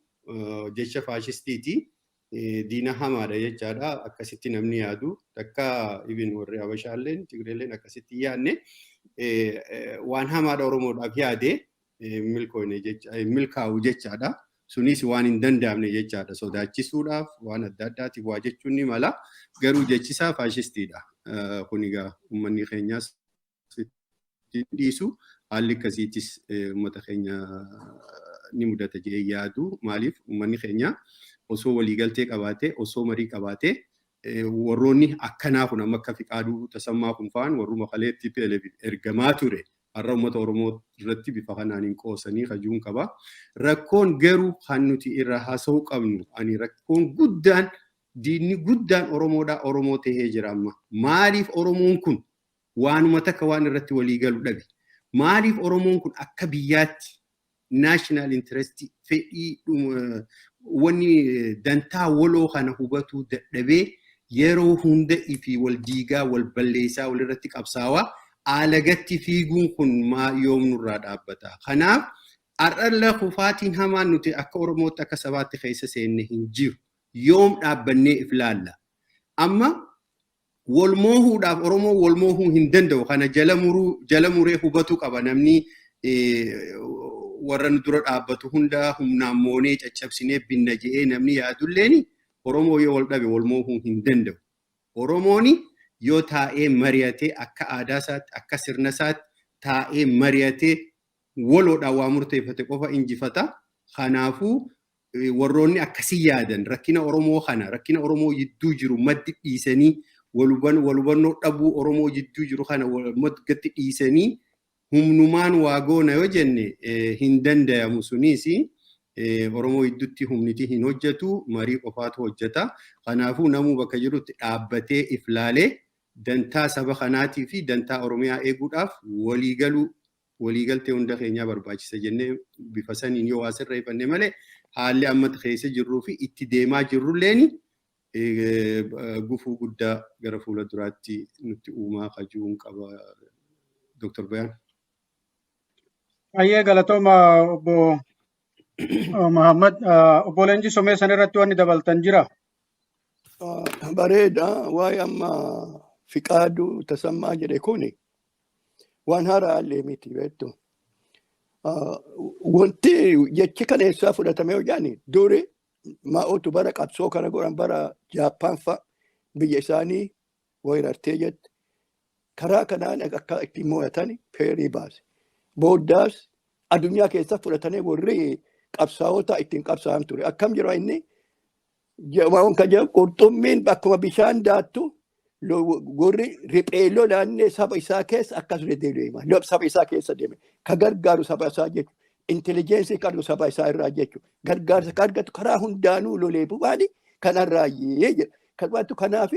S3: Jecha faashistiiti. Diina hamaadha jechaadha. Akkasitti namni yaadu takka ibin warri Habashaalleen Tigreelleen akkasitti hin yaadne, waan hamaadha Oromoodhaaf yaade milkaa'u jechaadha. Sunis waan hin danda'amne jechaadha. Sodaachisuudhaaf waan adda addaatiif waa jechuun ni mala. Garuu jechisaa faashistiidha. Kun egaa uummanni keenyas dhiisu, haalli akkasiitis uummata keenya ni mudata jedhee yaadu. Maaliif, uummanni keenya osoo waliigaltee qabaatee, osoo marii qabaatee, warroonni akkanaa kun, amma akka Fiqaaduu Tasammaa kun fa'aan, warruma kaleetti TPLF ergamaa ture, har'a uummata Oromoo irratti bifa kanaan hin qoosanii kajuun qaba. Rakkoon garuu kan nuti irraa haasa'uu qabnu, ani rakkoon guddaan Diinni guddaan Oromoodhaa Oromoo tahee jira amma. Maaliif Oromoon kun waanuma takka waan irratti walii galu dhabe? Maaliif Oromoon kun akka biyyaatti national interest, fedhii, wanni dantaa waloo kana hubatuu dadhabee, yeroo hunda ifi wal diigaa, wal balleessaa, walirratti qabsaawaa alagatti fiiguun kun maa yoom nurraa dhaabbata? Kanaaf har'alla kufaatiin hamaan nuti akka Oromootti, akka sabaatti keessa seenne hin jiru. Yoom dhaabbannee if laalla? Amma wal moohuudhaaf Oromoo wal moohuu hin danda'u. Kana jala muruu, jala muree hubatu qaba namni. Warra nu dura dhaabbatu hunda humnaan moonee caccabsinee binna je'ee namni yaadulleen, Oromoo yoo wal dhabe wal moohuu hin danda'u. Oromooni yoo taa'ee mari'atee, akka aadaa isaatti, akka sirna isaatti taa'ee mari'atee, waloodhaan waa murteeffate qofa injifata. Kanaafuu warroonni akkasii yaadan rakkina Oromoo kana, rakkina Oromoo jidduu jiru maddi dhiisanii, wal hubannoo dhabuu Oromoo jidduu jiru kana maddatti dhiisanii, humnumaan waa goona yoo jenne hin dandayamu. Sunis Oromoo gidduutti humniti hin hojjetu, marii qofaatu hojjeta. Kanaafuu namuu bakka jirutti dhaabbatee if laalee, dantaa saba kanaatii fi dantaa Oromiyaa eeguudhaaf waliigaluu, waliigaltee hunda keenyaa barbaachisa jennee bifa saniin yoo waa sirreeffanne malee, haalli amma keessa jirruu fi itti deemaa jirrulleen gufuu guddaa gara fuula duraatti nutti uumaa kajuun qaba. Dr. Bayaan.
S2: Ayyee, galatooma obbo Muhammad. Obbo Leenjisoo, mee san irratti wanni dabaltan jira?
S4: Bareeda. Waa'ee amma Fiqaaduu Tasammaa jedhe kuni waan haaraa illee miti, beektu. Wanti jechi kana eessaa fudhatame yoo jedhani, duri maa'otu bara qabsoo kana godhan, bara Jaappaan fa'a biyya isaanii weerartee jette. Karaa kanaan akka ittiin mo'atan peerii baase. Booddaas addunyaa keessa fudhatanii warri qabsaa'ota ittiin qabsaa'an ture. Akkam jira inni? Waan kan jedhu, qurxummiin akkuma bishaan daattu warri riphee lolaannee saba isaa keessa akkas deema. Saba isaa keessa deeme. Ka gargaaru saba isaa jechuudha. Intelligence qabdu saba isaa irraa jechuudha. Gargaarsa ka argatu karaa hundaanuu lolee bu'aani kanarraa jedha. Kan waantu kanaaf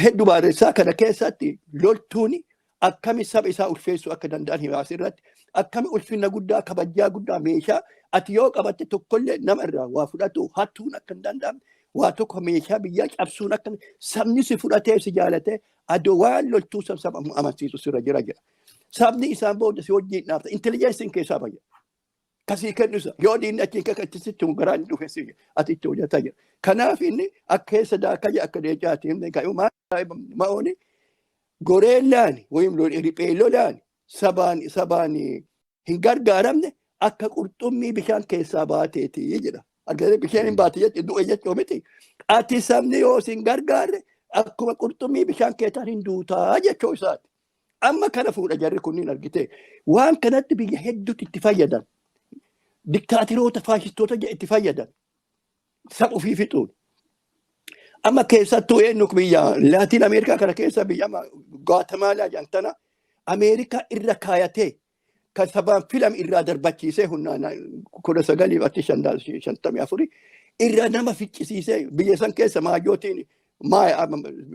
S4: hedduu barreessaa kana keessatti loltuuni akkami saba isaa ulfeessuu akka danda'an himaas irratti, akkami ulfina guddaa, kabajaa guddaa, meeshaa ati yoo qabatte tokkollee nama irraa waa fudhatu hattuun akka hin danda'amne, waa tokko meeshaa biyyaa cabsuun akka sabni si fudhatee si jaalatee adoo waan loltuu saba amansiisu sirra jira jira. Sabni isaan booda si wajjin dhaabta, intelligenceiin keessaa fayya. Kasii kennu isa yoo diinni achiin kakka sitti garaan dhufe si ati itti hojjetaa jira. Kanaaf inni akka keessa daakaa jira, akka leencaati inni ka'u ma'ooni goreellaan wayim riphee lolaan sabaan hin gargaaramne akka qurxummii bishaan keessaa baateeti jedha. Argatee bishaan hin baate jechuun du'e jechuu miti. Ati sabni yoo sin gargaarre akkuma qurxummii bishaan keessaa hin duutaa jechuu isaati. Amma kana fuudha jarri kunniin, argite, waan kanatti biyya hedduutti itti fayyadan. Diktaatiroota, faashistoota itti fayyadan. Saba ofii fixuun. Amma keessattuu eenyu, biyya Laatiin Ameerikaa kana keessa biyya amma Gaatamaalaa jedhan tana Ameerikaa irra kaayatee kan sabaan filame irraa darbachiisee, humnaan 1954 irra nama ficcisiisee, biyya san keessa maajootiin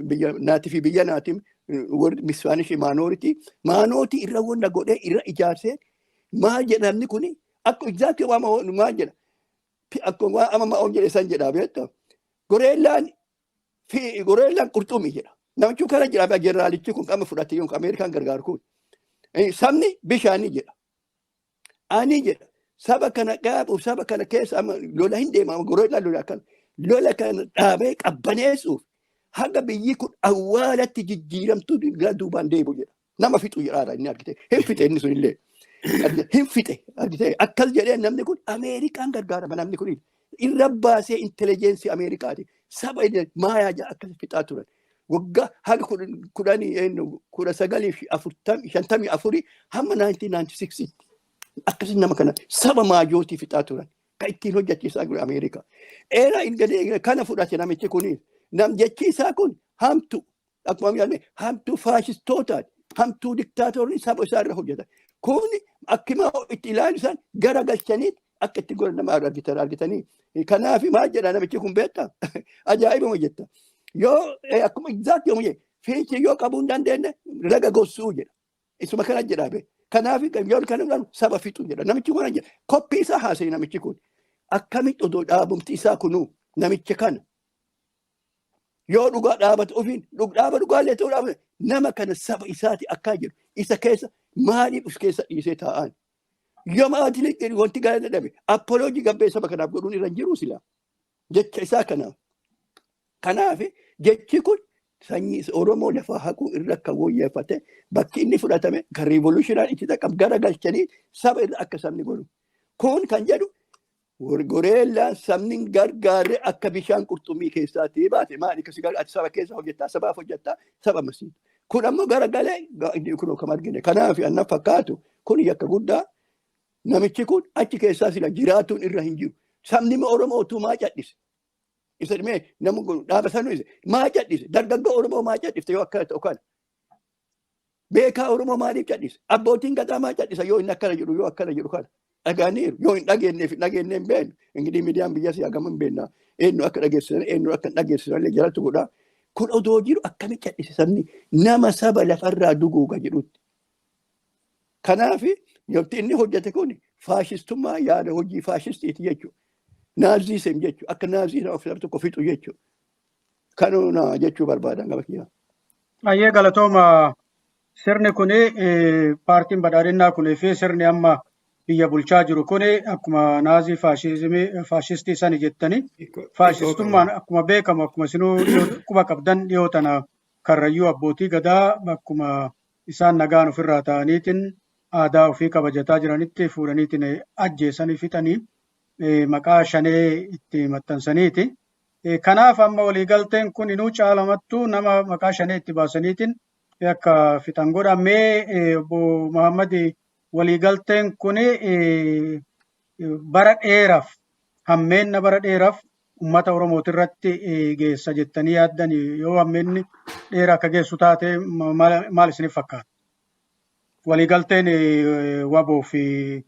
S4: biyya naatii fi biyya naatiin warri Ispaanishii minority maanootii irra wanna godhee irra ijaarsee maal jedhamni kuni akka exactly waan maal jedha, akkuma waan amma ma'oon jedhe san jedha, beektaa, goreellaan fi goreellaan qurxummii jedha. Namichi kana jedha, jeneraalichi kun qama fudhate yookaan Ameerikaan gargaaru kun. Sabni bishaanii jedha. Ani jedha, saba kana dhaabuuf, saba kana keessa amma lola hin deema, goreellaan lola akkana. Lola kana dhaabee qabbaneessuuf haga biyyi kun awwaalatti jijjiiramtu gara duubaan deebi'u jedha. Nama fixu jedhaara inni, argite. Hin fixe inni sunillee. Hin fixe, argite. Akkas jedhee namni kun Ameerikaan gargaarama namni kun. Irra baasee intelligence Ameerikaati. Saba maayaa jedha akkas fixaa turan. Waggaa haga kudhanii 1954 hamma 1996 akkasii nama kana saba maajootii fixaa turan. Kan ittiin hojjechiisaa jiru Ameerikaa. Eera inni kana fudhate namichi kun, nam jechi isaa kun hamtu, akkuma jedhame, hamtuu faashistootaati. Hamtuu diktaatorri saba isaa irra hojjetan. Kun akkuma itti ilaalu isaan gara galchanii Akka itti godhan nama argitan argitanii. Kanaaf maal jedha namichi kun beektaa? Ajaa'ibuma jetta. Yoo akkuma exact yoo jedhe fiichi yoo qabuu hin dandeenye raga gossuu jedha. Isuma kana jedha be. Kanaaf yoo kana saba fixu jedha. Namichi kun jedha. Koppii isaa haasa'e namichi kun. Akkamitti odoo dhaabumti isaa kunuu namicha kana yoo dhugaa dhaabate ofiin dhaaba dhugaallee ta'uu dhaabate nama kana saba isaati akkaa jedhu isa keessa maaliif of keessa dhiisee taa'an? Yoo maatiin wanti gara dadhabe apology gabbee saba kanaaf godhuun irra hin jiru sila jecha isaa kanaaf. Kanaaf jechi kun sanyii Oromoo lafaa haquu irra akka wayyeeffate bakki inni fudhatame kan revolutionaan itti dhaqab gara galchanii saba irra akka sabni godhu. Kun kan jedhu goreellaan sabni gargaarre akka bishaan qurxummii keessaatii baate maali kasi ati saba keessa hojjettaa, sabaaf hojjettaa, saba masiitu. Kun ammoo garagalee kun kan argine. Kanaaf anna fakkaatu kun yakka guddaa, namichi kun achi keessaa sila jiraatuun irra hin jiru. Sabni Oromoo utuu maa cadhise? Isa dhimee namni kun dhaaba sanuu isa maa cadhise? Dargaggoo Oromoo maa cadhifte yoo akkana ta'u kana? Beekaa Oromoo maaliif cadhise? Abbootiin gadaa maa cadhisa yoo inni akkana jedhu, yoo akkana jedhu kana? Dhagaaniiru yoo hin dhageenyeef hin dhageenye hin beeknu. Ingidii miidiyaan biyya siyaa gama hin beekna. Eenyu akka dhageessisan, eenyu akka hin dhageessisan illee jalatti godha. Kun odoo jiru akkamitti cadhise sabni nama saba lafarraa duguuga jedhutti? Kanaaf wanti inni hojjete kun faashistummaa, yaada hojii faashistiiti jechuudha. Nazism jechuudha. Akka Naazii nama saba tokko fixu jechuudha. Kanuma jechuu barbaadan gama kiyyaa.
S2: Baay'ee galatooma. Sirni kuni, paartiin badhaadhinnaa kunii fi sirni amma biyya bulchaa jiru kuni akkuma Naazii faashizimii faashistii sani jettanii, faashistummaan akkuma beekamu, akkuma isinuu quba qabdan, dhiyoo tana Karrayyuu abbootii gadaa akkuma isaan nagaan ofirraa ta'aniitiin aadaa ofii kabajataa jiranitti fuudhaniitiin ajjeesanii fixanii maqaa shanee itti maxxansaniiti. Kanaaf amma waliigalteen kun inuu caalamattuu nama maqaa shanee itti baasaniitiin akka fixan godha. Mee obbo Muhammad, waliigalteen kun bara dheeraaf hammeenna bara dheeraaf uummata Oromooti irratti geessa jettanii yaaddan, yoo hammeenni dheeraa akka geessu taate maal isiniif fakkaata? Waliigalteen WABOO fi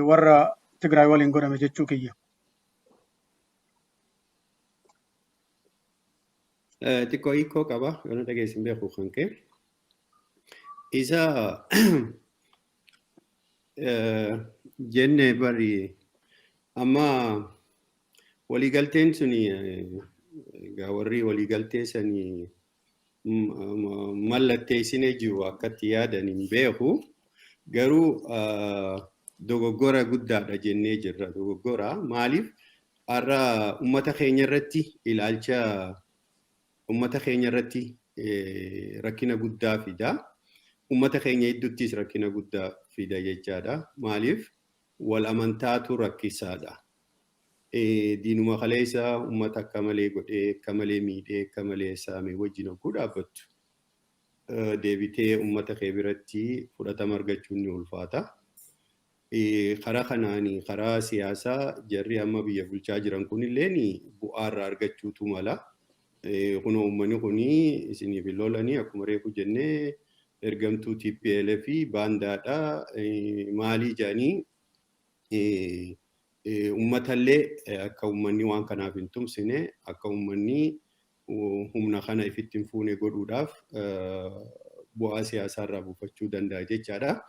S2: warra Tigraay waliin godhame jechuu kiyya.
S3: Xiqqoo hiikoo qaba yoo na dhageessin beeku kan kee. Isa jenne bari amma waliigalteen suni egaa warri waliigaltee sanii mallatteessinee jiru akkatti yaadan hin beeku. Garuu dogoggora guddaadha jennee jirra. Dogoggora maaliif? Har'a uummata keenya irratti ilaalcha uummata keenya irratti rakkina guddaa fida. Uummata keenya gidduuttis rakkina guddaa fida jechaadha. Maaliif? Wal amantaatu rakkisaadha. Diinuma kaleessa uummata akka malee godhee, akka malee miidhee, akka malee saamee wajjin hogguu dhaabbattu, deebitee uummata kee biratti fudhatama argachuun ni ulfaata. Karaa kanaan karaa siyaasaa jarri amma biyya bulchaa jiran kunilleen bu'aa irraa argachuutu mala. Kunoo uummanni kun isiniif hin lolanii, akkuma reefu jennee ergamtuu TPLF fi baandaadha maalii jedhanii uummatallee akka uummanni waan kanaaf hin tumsine, akka uummanni humna kana ifitti hin fuune godhuudhaaf bu'aa siyaasaa irraa buufachuu danda'a jechaadha.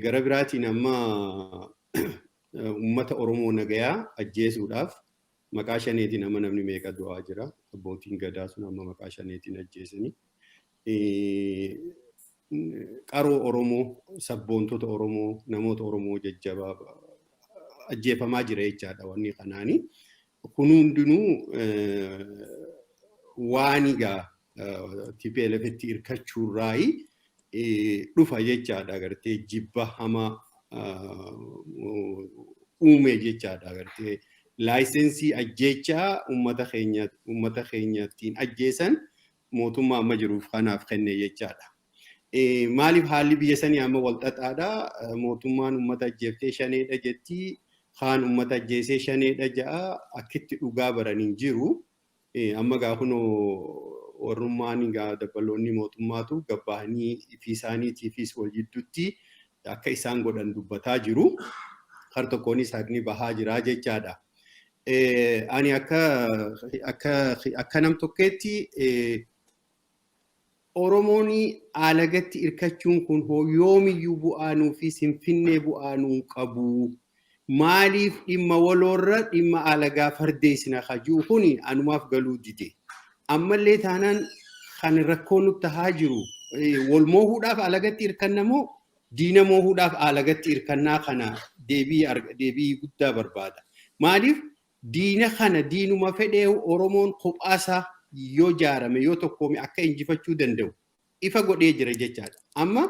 S3: Gara biraatiin amma uummata Oromoo nagayaa ajjeesuudhaaf maqaa shaneetiin amma namni meeqa du'aa jira. Abbootiin gadaa sun amma maqaa shaneetiin ajjeesanii. Qaroo Oromoo, sabboontota Oromoo, namoota Oromoo jajjabaa ajjeefamaa jira jechaadha wanni kanaani. Kun hundinuu waan egaa TPLFtti hirkachuurraayi dhufa jechaadha, agartee jibba hamaa uume jechaadha, agartee license ajjeechaa uummata keenya ittiin ajjeesan mootummaa amma jiruuf kanaaf kenne jechaadha. Maaliif? Haalli biyya sanii amma wal xaxaadha. Mootummaan uummata ajjeeftee shaneedha jetti. Kaan uummata ajjeesee shaneedha ja'a. Akkitti dhugaa baraniin jiru. Amma gaa kunoo warrummaan gaa dabbaloonni mootummaatu gabbahanii fi isaaniitiifis wal jidduutti akka isaan godhan dubbataa jiru. Kar tokkoonis haqni bahaa jira jechaadha. Ani akka nam tokkeetti Oromoon alagatti hirkachuun kun yoomiyyuu bu'aa nuufi Finfinnee bu'aa nuu qabu. Maaliif dhimma waloorra dhimma alagaa fardeessina kajuu kuni anumaaf galuu dide. Ammallee taanaan kan rakkoo nutti tahaa jiru wal moohuudhaaf alagatti hirkanna moo diina moohuudhaaf alagatti hirkannaa kana deebii guddaa barbaada. Maaliif diina kana diinuma fedhee Oromoon kophaasaa yoo jaarame, yoo tokkoome, akka injifachuu danda'u ifa godhee jira jechaadha. Amma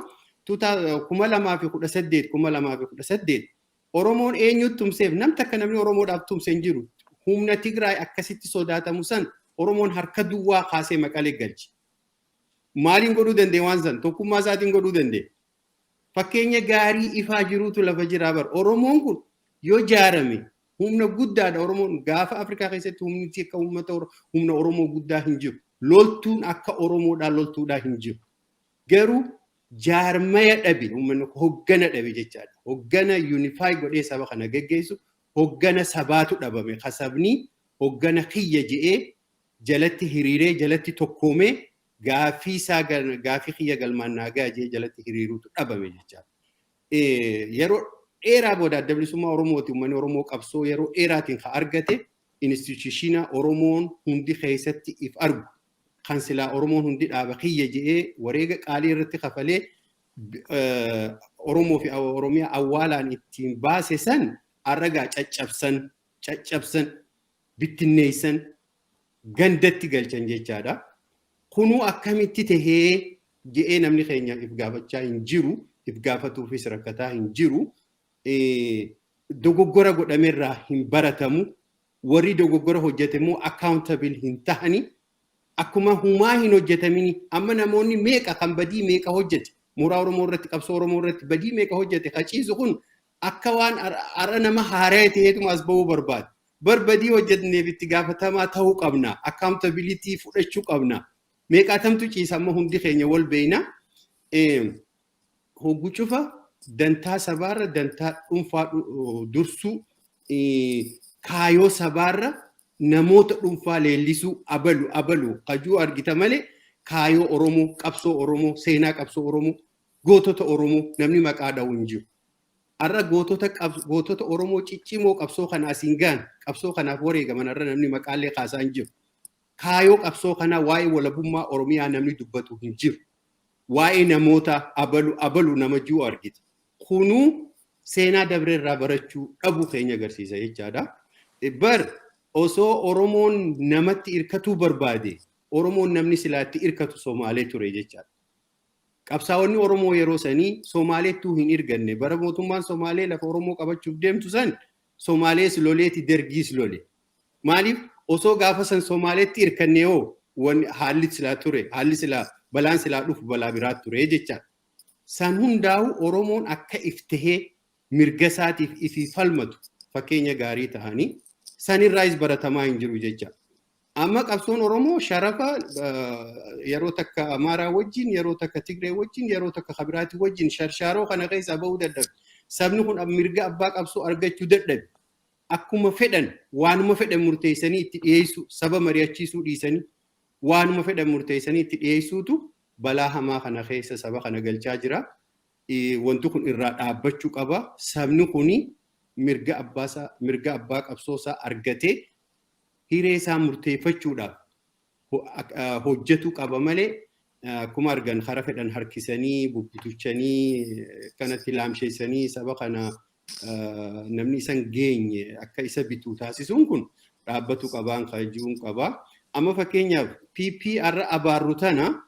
S3: 2018, 2018 Oromoon eenyutti tumseef? Nam takka namni Oromoodhaaf tumse hin jiru. Humna Tigraay akkasitti sodaatamu san Oromoon harka duwwaa kaasee Maqalee galche. Maaliin godhuu danda'e waan san? Tokkummaa isaatiin godhuu danda'e. Fakkeenya gaarii ifaa jiruutu lafa jiraa bar. Oromoon kun yoo jaarame humna guddaadha. Oromoon gaafa Afrikaa keessatti humni akka uummata humna Oromoo guddaa hin jiru. Loltuun akka Oromoodhaa loltuudhaa hin jiru. Garuu jaarmaya dhabe, uummanni hoggana dhabe jechaadha. Hoggana unify godhee saba kana geggeessu, hoggana sabaatu dhabame. Kasabni hoggana kiyya je'ee jalatti hiriiree, jalatti tokkoomee, gaaffii isaa, gaaffii kiyya galmaan naa ga'a je'ee jalatti hiriiruutu dhabame jechaadha. Yeroo dheeraa booda Adda Bilisummaa Oromooti uummanni Oromoo qabsoo yeroo dheeraatiin kan argate, institution Oromoon hundi keessatti if argu, kan silaa Oromoon hundi dhaaba kiyya je'ee wareega qaalii irratti kafalee Oromoo fi Oromiyaa awwaalaan ittiin baase san arragaa caccabsan, caccabsan, bittinneessan, gandatti galchan jechaadha. Kunuu akkamitti tahee je'ee namni keenya if gaafachaa hin jiru, if gaafatuufis rakkataa hin jiru. Dogoggora godhamerraa hin baratamu. Warri dogoggora hojjete immoo accountable hin tahani. Akkuma humaa hin hojjetamini amma namoonni meeqa kan badii meeqa hojjete, mooraa Oromoo irratti, qabsoo Oromoo irratti badii meeqa hojjete kaciisu kun akka waan har'a nama haaraa ta'eetuma as bahuu barbaada. Bar badii hojjetneef itti gaafatamaa ta'uu qabna. Accountability fudhachuu qabna. Meeqaatamtu ciisa amma hundi keenya wal beeyna. Hoggu cufa dantaa sabaarra dantaa dhuunfaa dursuu, kaayoo sabaarra namoota dhuunfaa leellisuu, abalu abalu kajuu argita malee kaayoo Oromoo, qabsoo Oromoo, seenaa qabsoo Oromoo, gootota Oromoo namni maqaa dha'u hin jiru. Har'a gootota Oromoo ciccimoo qabsoo kana asiin gahan, qabsoo kanaaf wareegaman, har'a namni maqaallee kaasaa hin jiru. Kaayoo qabsoo kanaa, waa'ee walabummaa Oromiyaa namni dubbatu hin jiru. Waa'ee namoota abalu abalu nama jiru argita. Kunuu seenaa dabreerraa barachuu dhabuu keenya agarsiisa jechaadha. Bar osoo Oromoon namatti hirkatuu barbaade, Oromoon namni silaatti hirkatu Somaalee ture jechaadha. Qabsaa'onni Oromoo yeroo sanii Somaaleettuu hin erganne. Bara mootummaan Somaalee lafa Oromoo qabachuuf deemtu san Somaalees loleeti, Dergiis lole. Maaliif? Osoo gaafa san Somaaleetti hirkanne hoo haalli silaa ture, haalli silaa balaan silaa dhufu balaa biraa ture jechaadha. San hundaa'u Oromoon akka iftahee mirga isaatiif ifii falmatu fakkeenya gaarii ta'anii sanirraayis baratamaa hin jiru jecha. Amma qabsoon Oromoo sharafa yeroo takka Amaaraa wajjin, yeroo takka Tigree wajjin, yeroo takka Kabiraatii wajjin sharshaaroo kana keessaa bahuu dadhabe. Sabni kun mirga abbaa qabsoo argachuu dadhabe. Akkuma fedhan, waanuma fedhan murteessanii itti dhiyeessu, saba mari'achiisuu dhiisanii waanuma fedhan murteessanii itti dhiyeessuutu balaa hamaa kana keessa saba kana galchaa jira. Wanti kun irraa dhaabbachuu qaba. Sabni kuni mirga abbaasaa, mirga abbaa qabsoosaa argatee hiree isaa murteeffachuudhaaf hojjetuu qaba malee akkuma argan kara fedhan harkisanii, bubbutuchanii, kanatti laamsheessanii saba kana namni isan geenye akka isa bituu taasisuun kun dhaabbatu qabaan kajuun qaba. Amma fakkeenyaaf PP har'a abaarru tana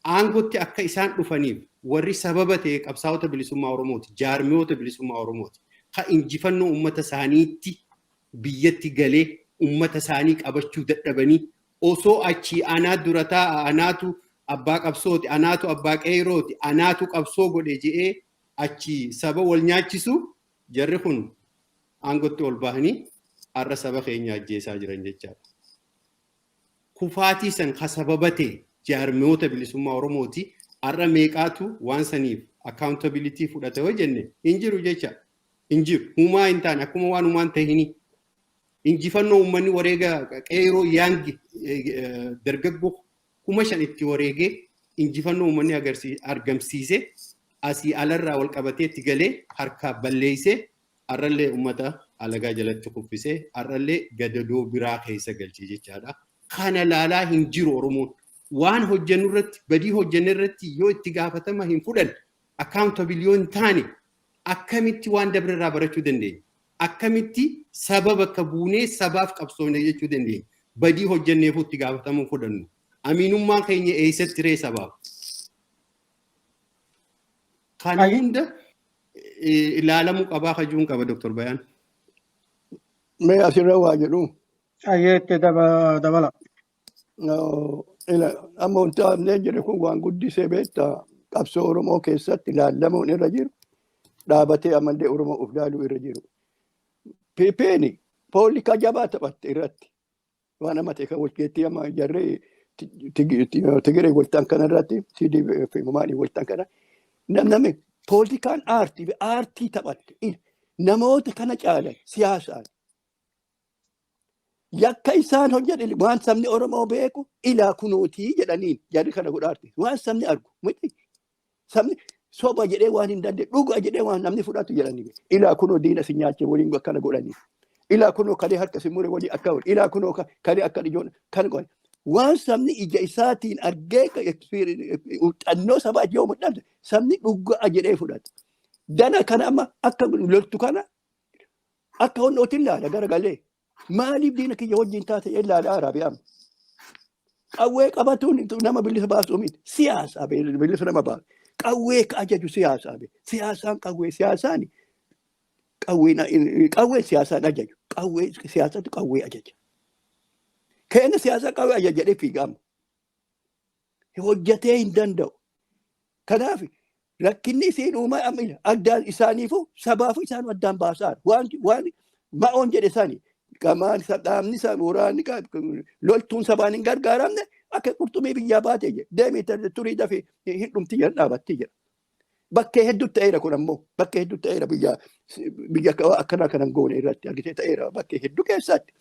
S3: aangootti akka isaan dhufaniif warri sababa ta'e qabsaa'ota bilisummaa Oromooti, jaarmiyoota bilisummaa Oromooti. Ka injifannoo uummata isaaniitti biyyatti galee uummata isaanii qabachuu dadhabanii osoo achii anaa dura taa'a, anaatu abbaa qabsooti, anaatu abbaa qeerooti, anaatu qabsoo godhe je'ee achi saba wal nyaachisu, jarri kun aangootti ol bahanii har'a saba keenya ajjeesaa jiran jechaadha. Kufaatii san ka sababa ta'e jaarmiyoota bilisummaa Oromooti. Har'a meeqaatu waan saniif accountability fudhate yoo jenne hin jiru jecha. Hin jiru. Humaa hin taane, akkuma waan humaan tahini. Injifannoo uummanni wareega qeeroo yaangi dargaggoo 5,000 itti wareegee injifannoo uummanni argamsiise asii alarraa wal qabatee itti galee harkaa balleessee, har'allee uummata alagaa jalatti kuffisee, har'allee gadadoo biraa keessa galchee jechaadha. Kana laalaa hin jiru Oromoon. Waan hojjennu irratti, badii hojjennu irratti yoo itti gaafatama hin fudhanne, accountable yoo hin taane, akkamitti waan dabre irraa barachuu dandeenya? Akkamitti saba bakka buunee sabaaf qabsoofne jechuu dandeenya? Badii hojjenneef itti gaafatamuu fudhannu. Amiinummaan keenya eessatti ree sabaaf? Kana hunda ilaalamuu qabaa kajuun qaba, Dr. Bayaan.
S4: Mee asirra waa jedhu.
S2: Ayyeetti dabala.
S4: Amma wanti amnee jedhe kun waan guddisee beektaa, qabsoo Oromoo keessatti ilaallamuun irra jiru, dhaabatee ammallee Oromoo of ilaaluu irra jiru. PP'n poolikaa jabaa taphatte irratti waan amma ta'e kan walkeettii amma jarree Tigiree waltaan kana irratti CDF maanii waltaan kana namni poolitikaan aartii aartii taphatte, namoota kana caalan siyaasaan yakka isaan hojjetan waan sabni Oromoo beeku ilaa kunootii jedhaniin jarri kana godhaarte waan sabni argu miti, sabni soba jedhee waan hin dandeenye, dhuga jedhee waan namni fudhatu jedhanii, ilaa kunoo diina si nyaachee waliin akkana godhanii, ilaa kunoo kalee harka si mure walii akka godhe, ilaa kunoo kalee akka ijoon kana godhe, waan sabni ija isaatiin argee xannoo sabaa yoo mul'atu sabni dhugaa jedhee fudhata. Dana kana amma akka loltu kana akka honnootiin ilaala garagalee, maaliif diina kiyya wajjin taate ilaala Arabiyaam. Qawwee qabatuun nama bilisa baasuu miti, siyaasa bilisa nama baasu. Qawwee ka ajaju siyaasaa be. Siyaasaan qawwee, siyaasaan qawwee, qawwee siyaasaan ajaju, qawwee siyaasatu qawwee ajaja. Keenya siyaasa qawwee ajaja jedhee fiigama. Hojjetee hin danda'u. Kanaaf rakkinni isiin uumaa addaan isaaniifu sabaafu isaan addaan baasaa waan ma'oon jedhe sani qamaan dhaabni waraanni loltuun sabaan hin gargaaramne akka qurxummii biyyaa baate jedhe, deemii turii dafee hin dhumti jedhan dhaabatti jedha. Bakkee hedduutti ta'eera kun ammoo, bakkee hedduutti ta'eera, biyya biyya akkanaa kanan goone irratti argitee ta'eera bakkee hedduu keessatti.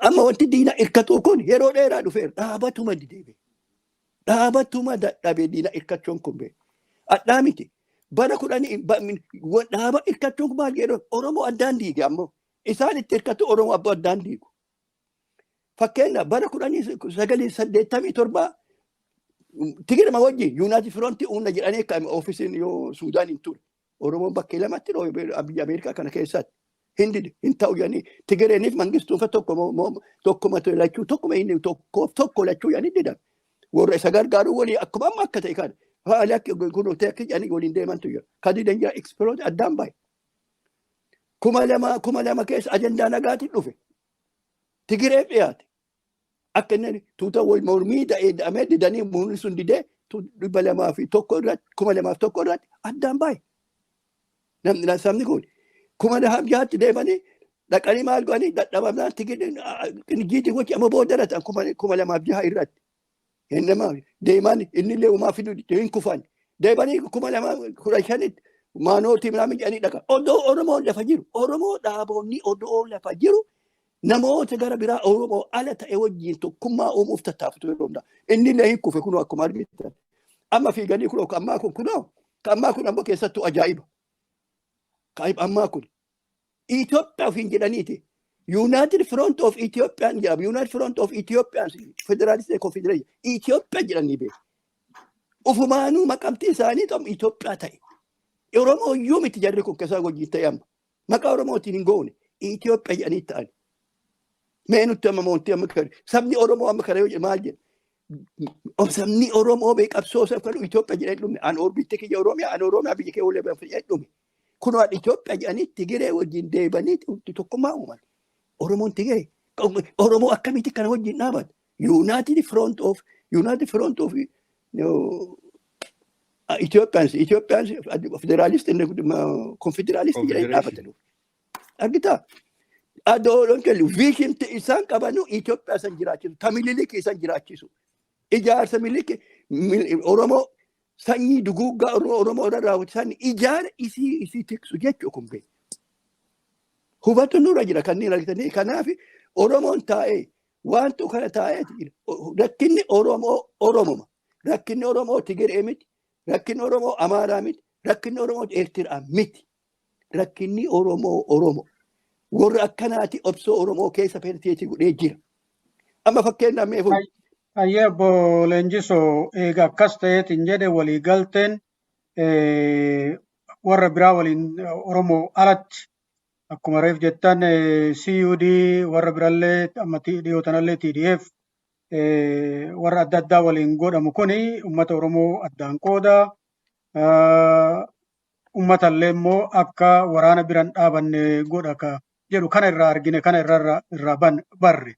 S4: Amma wanti diina hirkatu kun yeroo dheeraa dhufeera, dhaabatuma deebi'e. Dhaabatuma dadhabee diina hirkachuun kun bee. Adhaa miti. Bara 10 dhaaba hirkachuun kun maal jedhu, Oromoo addaan diige, ammoo isaan itti hirkatu Oromoo abbaa addaan diigu. Fakkeenyaaf bara 1987 Tigirma wajjin United Front uumna jedhanii akka oofisiin yoo Suudaan hin ture. Oromoon bakkee lamatti biyya Ameerikaa kana keessatti. Hin dide, hin ta'u jedhanii, Tigireeniif mangistuun tokko tokkuma lachuu, tokkuma inni tokkoof tokko lachuu jedhanii didan. Warra isa gargaaru walii akkuma amma akka ta'e kana. Haali akka kun ta'e akka jedhanii waliin deemantu jira. Kan didan jira, explode addaan bahe. 2002 keessa ajandaa nagaatiin dhufe. Tigireef dhiyaate. Akka inni tuuta wal mormii ta'ee dhamee didanii muunni sun didee 201 irratti, 2001 irratti addaan bahe. Namni sabni kun 2006tti deemanii dhaqanii maal godhanii dadhabamnaan Tigireen gochi amma booda irratti 2006 irratti. Innama deeman inni illee uumaa fidu hin kufan. Deemanii 2015tti maanootii minaamin jedhanii dhaqa. Odoo Oromoon lafa jiru, Oromoo dhaaboonni odoo lafa jiru namoota gara biraa Oromoo ala ta'e wajjin tokkummaa uumuuf tattaafatu yeroo hundaa. Inni illee hin kufe kunoo akkuma argitan. Amma fiiganii kunoo ammaa kun kunoo ammaa kun ammoo keessattuu ajaa'iba. Ammaa kun Itoophiyaa ofiin jedhaniiti. United Front of Ethiopian jedhama. United Front of Ethiopian Federalist Confederation Itoophiyaa jedhanii beeku. Ufumaanuu maqamti isaanii tom Itoophiyaa ta'e. Oromoo iyyuu miti jarri kun keessaa wajjin ta'e amma. Maqaa Oromootiin hin goone, Itoophiyaa jedhanii ta'an. Mee nutti amma moontii amma sabni Oromoo amma kana yoo jedhe maal jedhe? Sabni Oromoo bee qabsoo isa fedhu Itoophiyaa jedhee dhume. An orbitti kiyya Oromiyaa, an Oromiyaa biyya kee waliin jedhee dhume. Kunoo Itoophiyaa jedhanii Tigiree wajjin deebanii tokkummaa uuman. Oromoon Tigiree. Oromoo akkamitti kana wajjin dhaabatu? United Front of Ethiopians Federalist, Confederalist jedhanii dhaabatan. Argitaa? Adoon kellu vision isaan qabanu Itoophiyaa san jiraachisu, ta Mililik isan jiraachisu. Ijaarsa Mililik Oromoo Sanyii duguuggaa Oromoo irra raawwate san ijaara isii tiksu jechuu kun beeku. Hubatu nurra jira kanneen argitanii. Kanaaf Oromoon taa'ee wantu kana taa'ee rakkinni Oromoo Oromoma. Rakkinni Oromoo Tigiree miti. Rakkinni Oromoo Amaaraa miti. Rakkinni Oromoo Eertiraa miti. Rakkinni Oromoo Oromo. Warra akkanaati obsoo Oromoo keessa penetrate godhee jira. Amma fakkeenyaaf mee fuudhu.
S2: Ayyee, obbo Leenjisoo, eega akkas ta'eetiin jedhe, waliigalteen warra biraa waliin Oromoo alatti akkuma reef jettan CUD, warra birallee, amma dhiyoo tanallee TDF, warra adda addaa waliin godhamu kuni uummata Oromoo addaan qooda. Uummatallee immoo akka waraana biran dhaabanne godha ka jedhu kana irraa argine, kana irraa barre.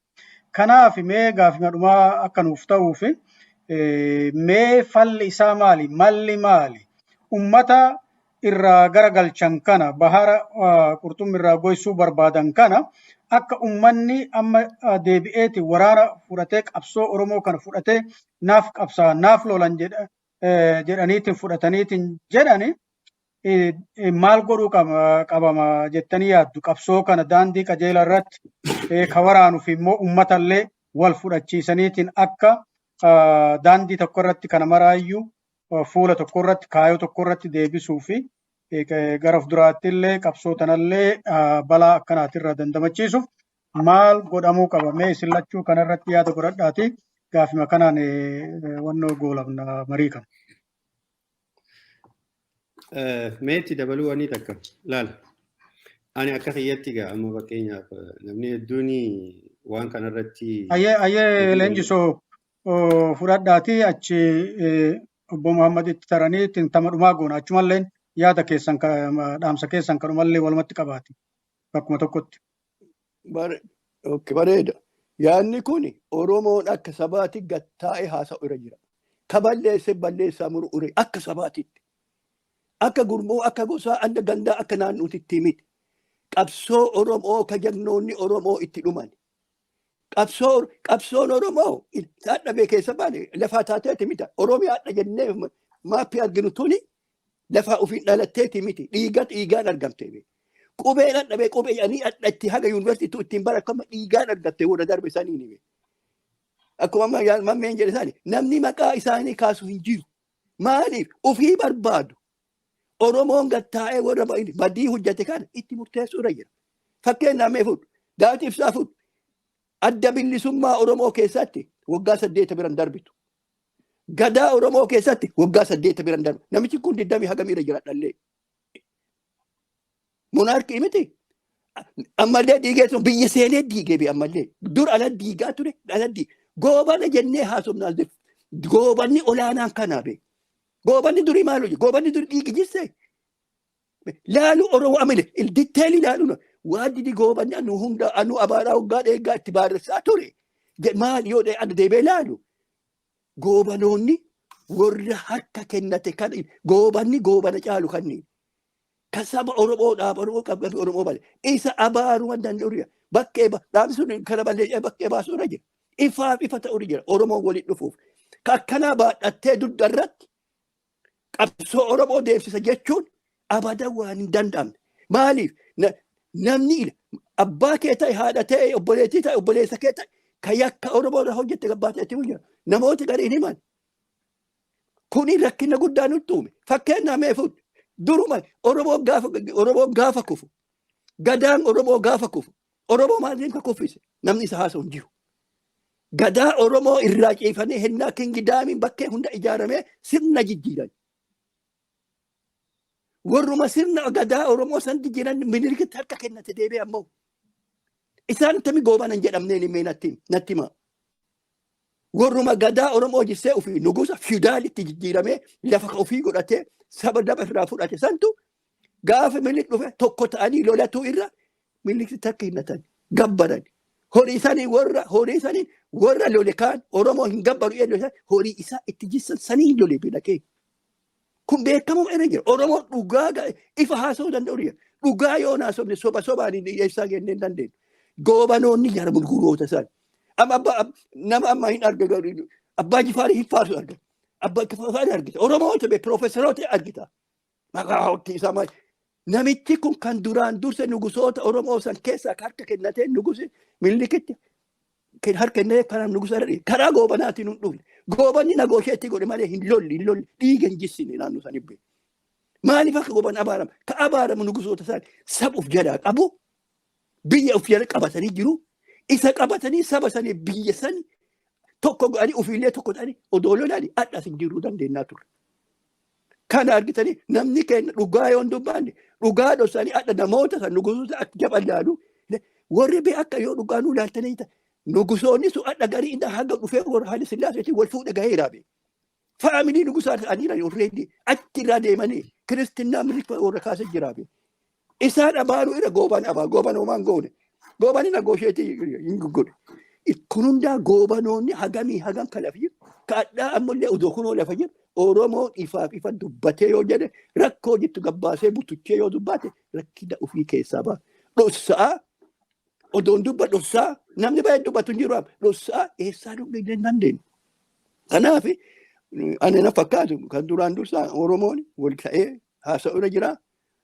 S2: Kanaaf mee gaafima dhumaa akka nuuf ta'uuf, mee falli isaa maali? Malli maali? Uummata irraa garagalchan kana, bahara qurxummii irraa goysuu barbaadan kana, akka uummanni amma deebi'eeti waraana fudhatee, qabsoo Oromoo kana fudhatee, naaf qabsaa, naaf lolan jedhaniitiin fudhataniitiin jedhani, maal godhuu qabama jettanii yaaddu? Qabsoo kana daandii qajeelaa irratti ka waraanuuf immoo uummatallee wal fudhachiisaniitiin akka daandii tokko irratti kana maraayyuu fuula tokko irratti, kaayoo tokko irratti deebisuu fi gara fuulduraatti illee qabsoo tanallee balaa akkanaatirraa dandamachiisuuf maal godhamuu qaba? Mee isin lachuu kanarratti yaada godhadhaati gaafima kanaan wannoo goolabna marii kana.
S3: Meetti dabaluu wanii takka laala. Ani akka kiyyatti gaa amma fakkeenyaaf namni hedduun waan kanarratti.
S2: Ayyee, Leenjisoo, fudhadhaati achi obbo Muhammad itti taranii ittiin tama dhumaa goona. Achumallee yaada keessan, dhaamsa keessan kanumallee walumatti qabaati. Bakkuma tokkotti.
S4: Bareeda. Yaadni kun Oromoon akka sabaatti gattaa'ee haasa'u irra jira. Ka balleesse balleessaa muru ure akka sabaatitti. Akka gurmuu, akka gosaa, akka gandaa, akka naannootitti miti. Qabsoo Oromoo ka jagnoonni Oromoo itti dhuman. Qabsoon Oromoo dhadhabee keessa baane lafaa taateeti miti. Oromiyaadha jennee maappii arginu tuni lafaa ofiin dhalatteeti miti. Dhiiga dhiigaan argamte. Qubee dhadhabee qubee jedhanii dhadhatti haga yuunivarsiitii ittiin barakama dhiigaan argatte warra darbe saniini. Akkuma amma mammeen jedhe isaanii, namni maqaa isaanii kaasu hin jiru. Maaliif? Ofii barbaadu. Oromoon gattaa'ee warra badii hojjete kana itti murteessuu irra jira. Fakkeenyaaf mee fudhu. Daawit Ibsaa fudhu. Adda Bilisummaa Oromoo keessatti waggaa 8 biran darbitu. Gadaa Oromoo keessatti waggaa 8 biran darbitu. Namichi kun digdamii hagamii jira dhallee. Monarchii miti. Ammallee diigee sun biyya seenee diigee bi ammallee. Dur ala diigaa ture, ala diiga. Goobana jennee haasofnaa, goobanni olaanaan kanaa be. Goobanni durii maal hojii? Goobanni durii dhiigi jissee. Laalu Oromoo amile detailii laalu waan didi goobanni anu hunda anu abaaraa waggaa dheeggaa itti baarressaa ture. Maal yoo anu deebee laalu, goobanoonni warra harka kennate kan goobanni goobana caalu kanneen. Kan saba Oromoo dhaaba Oromoo qabate Oromoo bale isa abaaruu waan danda'u jira. Bakkee dhaabni sun kana balleessee bakkee baasuu irra jira. Ifaaf ifa ta'uu jira Oromoon waliin dhufuuf. Ka akkanaa baadhattee dugda irratti qabsoo Oromoo deemsisa jechuun abadan waan hin danda'amne. Maaliif? Namni abbaa kee ta'e, haadha ta'e, obboleettii ta'e, obboleessa kee ta'e, kan yakka Oromoo irra hojjette abbaa ta'etti jira. Namooti gariin himan. Kuni rakkina guddaa nutti uume. Fakkeenyaaf mee fudhu. Duruma Oromoon gaafa kufu, gadaan Oromoo gaafa kufu, Oromoo maaliin ka kuffise? Namni isa haasa'u hin jiru. Gadaa Oromoo irraa ciifanii hennaa kingdomiin bakkee hunda ijaaramee sirna jijjiiran. Warruma sirna gadaa Oromoo san jijjiiran Minilikitti harka kennate deebi'e ammoo. Isaan tami goobanan jedhamneen himee natti hima. Warruma gadaa Oromoo jissee ofii nugusa feudalitti jijjiiramee lafa ofii godhatee saba daba irraa fudhate santu gaafa Minilik dhufe tokko ta'anii lolatuu irra Minilikitti harka kennatan gabbaran. Horii isaanii warra horii isaanii warra lole kaan Oromoo hin gabbaru jedhu isaan horii isaa itti jissan sanii lole bidhaqee. Kun beekamuu irra jira. Oromoon dhugaa ifa haasa'uu danda'u jira. Dhugaa yoo haasofne soba sobaan hin dhiyeessaa jennee hin dandeenyu. Goobanoonni jara gurguroota isaan. Amma abbaa nama amma hin arga, Abbaa Jifaarii hin faarsu arga. Abbaa kafaan argita. Oromoota be piroofesaroota argita. Maqaa hojii isaa maal? Namichi kun kan duraan durse nugusoota Oromoo san keessaa harka kennatee nugusi Minilikitti harka kennee karaa nugusa irra karaa Goobanaatiin hin dhufne. Goobanni nagosheetti godhe malee hin lolli, hin lolli, dhiiga hin jissine naannoo sanii beeku. Maaliif akka Gooban abaarama? Ka abaaramu nugusoota isaan saba of jalaa qabu, biyya of jala qabatanii jiru. Isa qabatanii saba sanii biyya sanii tokko godhanii ofiillee tokko ta'anii odoo lolanii addas hin jiruu dandeenyaa turre. Kana argitanii, namni keenya dhugaa yoo hin dubbanne, dhugaa dhoksanii adda namoota san nugusoota akka jaban laalu, warri bee akka yoo dhugaa nu laaltanii nugusoonni sun adda garii inni haga dhufee warra Haile Sillaaseetiin wal fuudhe gaheeraa bee. Faamilii nugusaa ta'anii already achi irraa deemanii kiristinnaa mirga warra kaasee jiraa bee. Isaan abaaruu irra Gooban abaa, Gooban homaan goone. Gooban inni goosheetii hin godhe. Kun hundaa Goobanoonni hagamii hagam ka lafa jiru. Ka addaa ammallee odoo kunoo lafa jiru. Oromoon ifaaf ifa dubbatee yoo jedhe, rakkoo jirtu gabbaasee butuchee yoo dubbate, rakkina ofii keessaa ba'a. Dhossaa odoon dubba dhossaa namni baay'ee dubbatu hin jiru, dhossaa eessaa dhufne hin dandeenyu. Kanaaf ani na fakkaatu kan duraan dursaa Oromoon wal ta'ee haasa'u irra jira.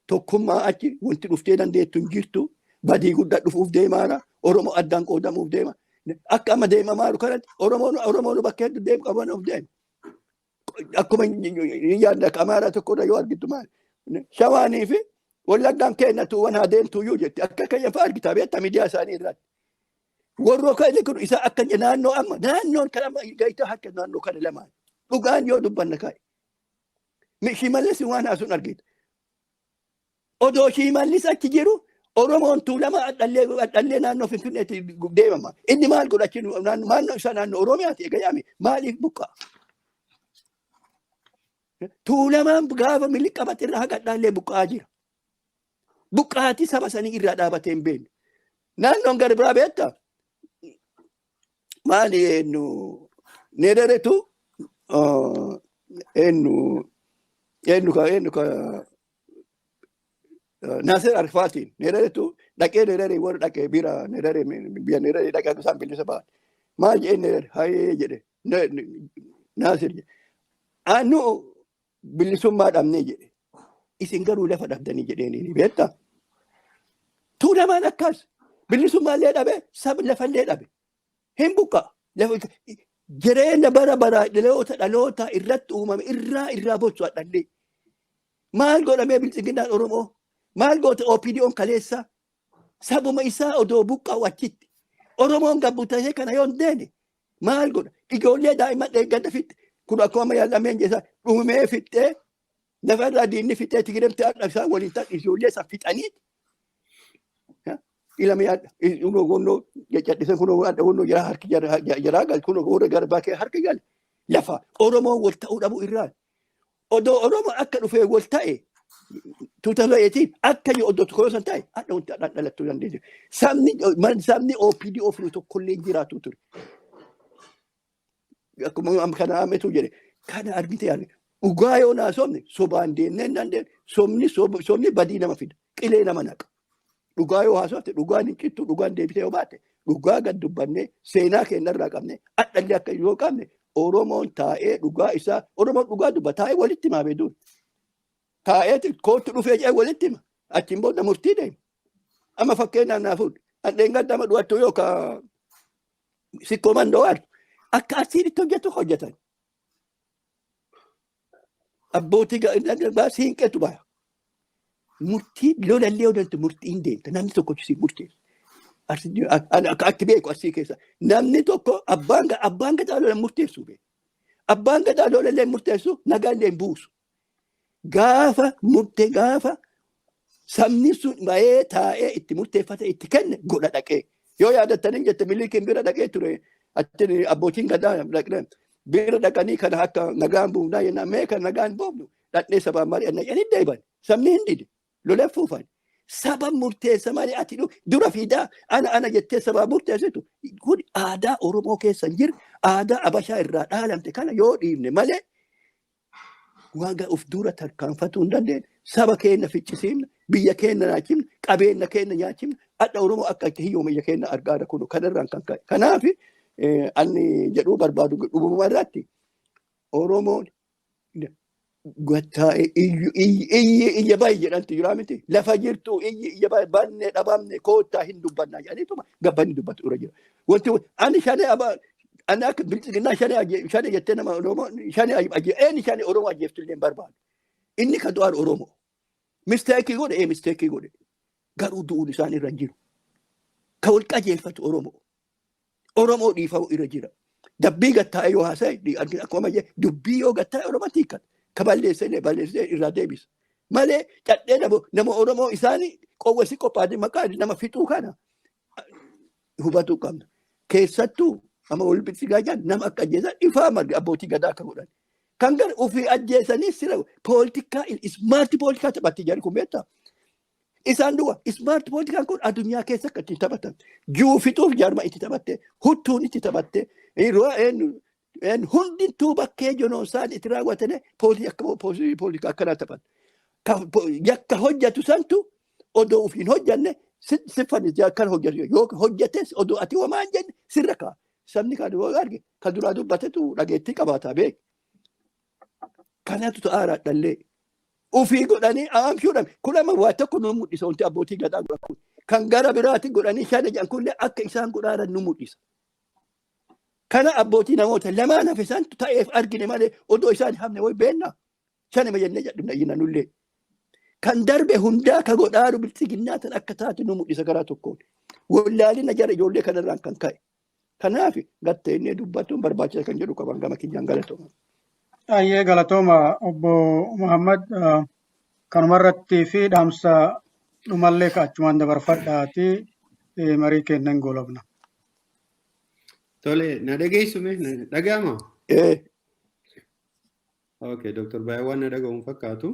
S4: Tokkummaa achi wanti dhuftee dandeettu hin jirtu. Badii guddaa dhufuuf deemaara. Oromoo addaan qoodamuuf deema. Akka amma deemamaaru kanatti Oromoon bakka hedduu deemu qabanuuf deema. Akkuma yaadda akka Amaaraa tokko irra yoo argitu maal? Shawaanii fi Wallaggaan keenya tuuwwan haa deemtu iyyuu jetti. Akka keenya fa'aa argita beektaa miidiyaa isaanii irratti. Warroo kan kun isa akka naannoo amma naannoon kan amma gaita harka naannoo kana lamaan. Dhugaan yoo dubbanna kaa'e. Shimallis waan haasuun argita. Odoo Shimallis achi jiru Oromoon Tuulama adhallee naannoo Finfinneetti deemama. Inni maal godha achi? Naannoo isaa naannoo Oromiyaati egaa yaame maaliif buqqa? Tuulamaan gaafa Minilik qabate irraa haga adhallee buqqa'aa jira. Buqqaatii saba sanii irraa dhaabatee hin beekne. Naannoon gara biraa beektaa? Maali eenyu Nereretu eenyu eenyu ka eenyu ka Naasir Arfaatiin Nereretu dhaqee, Nerere warra dhaqee bira Nerere biyya Nerere dhaqee akka isaan bilisa ba'an. Maal jedhee Nerere hayee jedhe Naasir jedhe. Anu bilisummaa dhabnee jedhe. Isin garuu lafa dhabdanii jedheenii beektaa? Tuulamaan akkas bilisummaallee dhabe, sab lafallee dhabe. Hin buqqa. Jireenya bara baraa dhaloota dhaloota irratti uumame irraa bochu hadhallee. Maal godhamee biltsiginnaan Oromoo? Maal goote OPDOn kaleessa? Sabuma isaa odoo buqqa'u achitti. Oromoon gabbutatee kana yoo hin deene maal godha? Ijoollee daa'imman dheeggadda fixxe. Kun akkuma yaalameen jecha dhumee fixxee lafa irraa diinni fixxee Tigiremti har'a isaan waliin ta'an ijoollee isa fixanii ilama yaadda. Kunoo gonnoo caccadhisan, kunoo adda gonnoo jara harki jaraa gal, kunoo warra garbaa kee harki gal lafa Oromoon wal ta'uu dhabuu irraa. Odoo Oromoon akka dhufee wal ta'e 2018 akka odoo tokko san ta'e hadha wanti hadhaan dhalattuu dandeesse. Sabni OPDO filu tokkollee hin jiraatu ture. Akkuma amma kana ametu jedhe kana argite yaadne dhugaa yoo naasofne sobaan deemnee hin dandeenye. Sobni badii nama fida, qilee nama naqa. Dhugaa yoo haasofte dhugaan hin cittu, dhugaan deebitee yoo baatte, dhugaa gad dubbannee seenaa keenya irraa qabne hadhallee akka yoo qabne Oromoon taa'ee dhugaa isaa, Oromoon dhugaa dubba taa'ee walitti himaa beeduun. Taa'eeti kootu dhufee jedhee walitti hima. Achiin booda murtii deema. Amma fakkeenyaaf naa fuudhe. Handheen gaddama dhu'attu yookaan sikkoo mandoo argu. Akka asiin itti hojjetu hojjetan. Abbootii garbaa siinqeetu baha. Murtii lolallee yoo dantu murtii hin deemta. Namni tokko si murteessa. Akka atti beeku Arsii keessa. Namni tokko abbaan gadaa lola murteessu beeku. Abbaan gadaa lolallee murteessu, nagaallee hin buusu. Gaafa murtee, gaafa sabni sun bahee taa'ee itti murteeffate itti kenne godha dhaqee. Yoo yaadattanii jette Minilikiin bira dhaqee ture achi abbootiin gadaa dhaqne bira dhaqanii kana akka nagaan buufnaa jennaan, mee kan nagaan buufnu dhaqnee sabaan mari'anna jedhanii deeban. Sabni hin dide, lola fuufan. Saba murteessa malee ati dura fiidaa ana jettee sabaa murteessitu kun aadaa Oromoo keessa hin jiru, aadaa Abashaa irraa dhaalamte kana yoo dhiifne malee waan of dura tarkaanfatuu hin dandeenye. Saba keenya ficcisiifna, biyya keenya nyaachifna, qabeenya keenya nyaachifna. Adda Oromoo akka itti hiyyoome biyya keenya argaara kun kanarraan kan ka'e. Kanaaf ani jedhuu barbaadu dhuguma irratti Oromoon gattaa'ee iyyu iyyi iyyi iyya baay'ee jedhantu jira miti. Lafa jirtu iyyi iyya baay'ee banne dhabamne koottaa hin dubbannaa jedhaniituma gabbanni dubbatu irra jira. Wanti ani shanee aba ani akka bilxiginnaa shanee shanee jettee nama Oromoo shanee eenyu shanee Oromoo ajjeeftu illee hin barbaadu. Inni kan du'aan Oromoo. Mistake godhe ee mistake godhe. Garuu du'uun isaan irra hin jiru. Ka wal qajeelfatu Oromoo. Oromoo dhiifamu irra jira. Dabbii gattaa'ee yoo haasa'e akkuma jedhe dubbii yoo gattaa'e Oromoo hiikkata. Ka balleesse illee balleessee irraa deebisa. Malee cadhee nama Oromoo isaanii qowwesi qophaa'anii maqaa nama fixuu kana hubatuu qabna. Keessattuu amma wal bilxigaa jiran nama akka ajjeesan ifaa marga abbootii gadaa akka godhan. Kan gara ofii ajjeesanii sira poolitikaa smart poolitikaa taphatti jedhan kun beektaa? Isaan duwwa smart poolitikaan kun addunyaa keessa akka ittiin taphatan. Juu fixuuf jaarma itti taphatte, huttuun itti taphatte, hundintuu bakkee jonoosaan itti raawwatane poolitika akkanaa taphatan. Yakka hojjetu santu odoo ofiin hojjanne siffan kan hojjetu yoo hojjetes odoo ati homaa hin jenne sirra ka'a. Sabni kan yoo arge kan duraa dubbatetu dhageettii qabaata beek. Kanatu ta'aara dhallee. Ofii godhanii aamshuudhaan kun amma waa tokko nu mul'isa wanti abbootii gadaa godhan kun. Kan gara biraatti godhanii shana jedhan kunillee akka isaan godhaaran nu mul'isa. Kana abbootii namoota lamaan hafe isaantu ta'eef argine malee odoo isaan hafne wayi beennaa. Shanuma jennee jedhumna iyyina nullee. Kan darbe hundaa ka godhaaru bilxiginnaa tan akka taate nu mul'isa karaa tokkoon. Wallaalina jara ijoollee kanarraan kan ka'e. Kanaaf gatteenyee dubbatuun barbaachisa kan jedhu qaban gama kiyyaan galatooma.
S2: Ayyee galatooma obbo Muhammad kanumarratti fi dhaamsa dhumallee ka achumaan dabarfadhaati marii kennan goolabna.
S3: Tole, na dhageessume, na dhaga'ama?
S4: Ee.
S3: Okay, Dr. Baay'ee waan na dhaga'u hin fakkaatu.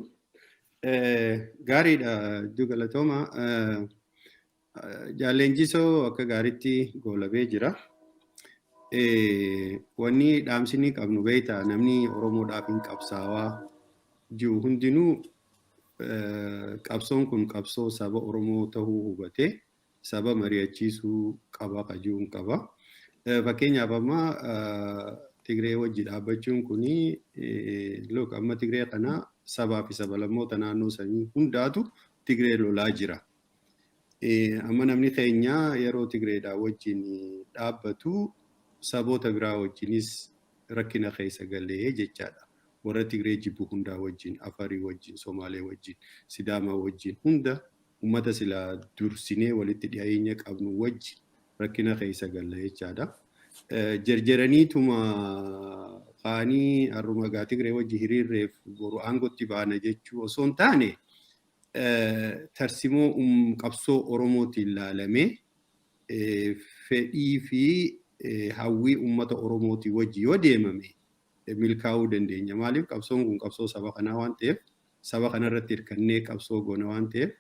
S3: Gaariidha, hedduu galatooma. Jaaleenjisoo akka gaariitti goolabee jira. Wanni dhaamsinii qabnu beektaa namni Oromoodhaaf hin qabsaawaa jiru hundinuu qabsoon kun qabsoo saba Oromoo ta'uu hubatee saba mari'achiisuu qaba qajuun qaba. Fakkeenyaaf amma Tigree wajji dhaabbachuun kuni look amma Tigree kana sabaa fi sabalammoota naannoo sanii hundaatu Tigree lolaa jira. Amma namni keenya yeroo Tigreedhaa wajjin dhaabbatu saboota biraa wajjinis rakkina keessa galee jechaadha. Warra Tigree jibbu hundaa wajjin, Afarii wajjin, Somaalee wajjin, Sidaamaa wajjin hunda uummata silaa dursinee walitti dhiyeenya qabnu wajji rakkina keessa galla jechaadha. Jerjeraniituma kaanii har'uma gaa Tigree wajji hiriirreef boru aangootti baana jechuu osoo hin taane tarsimoo qabsoo Oromootiin ilaalamee fedhii fi hawwii uummata Oromootii wajji yoo deemame milkaa'uu dandeenya. Maaliif qabsoon kun qabsoo saba kanaa waan ta'eef saba kanarratti hirkannee qabsoo goona waan ta'eef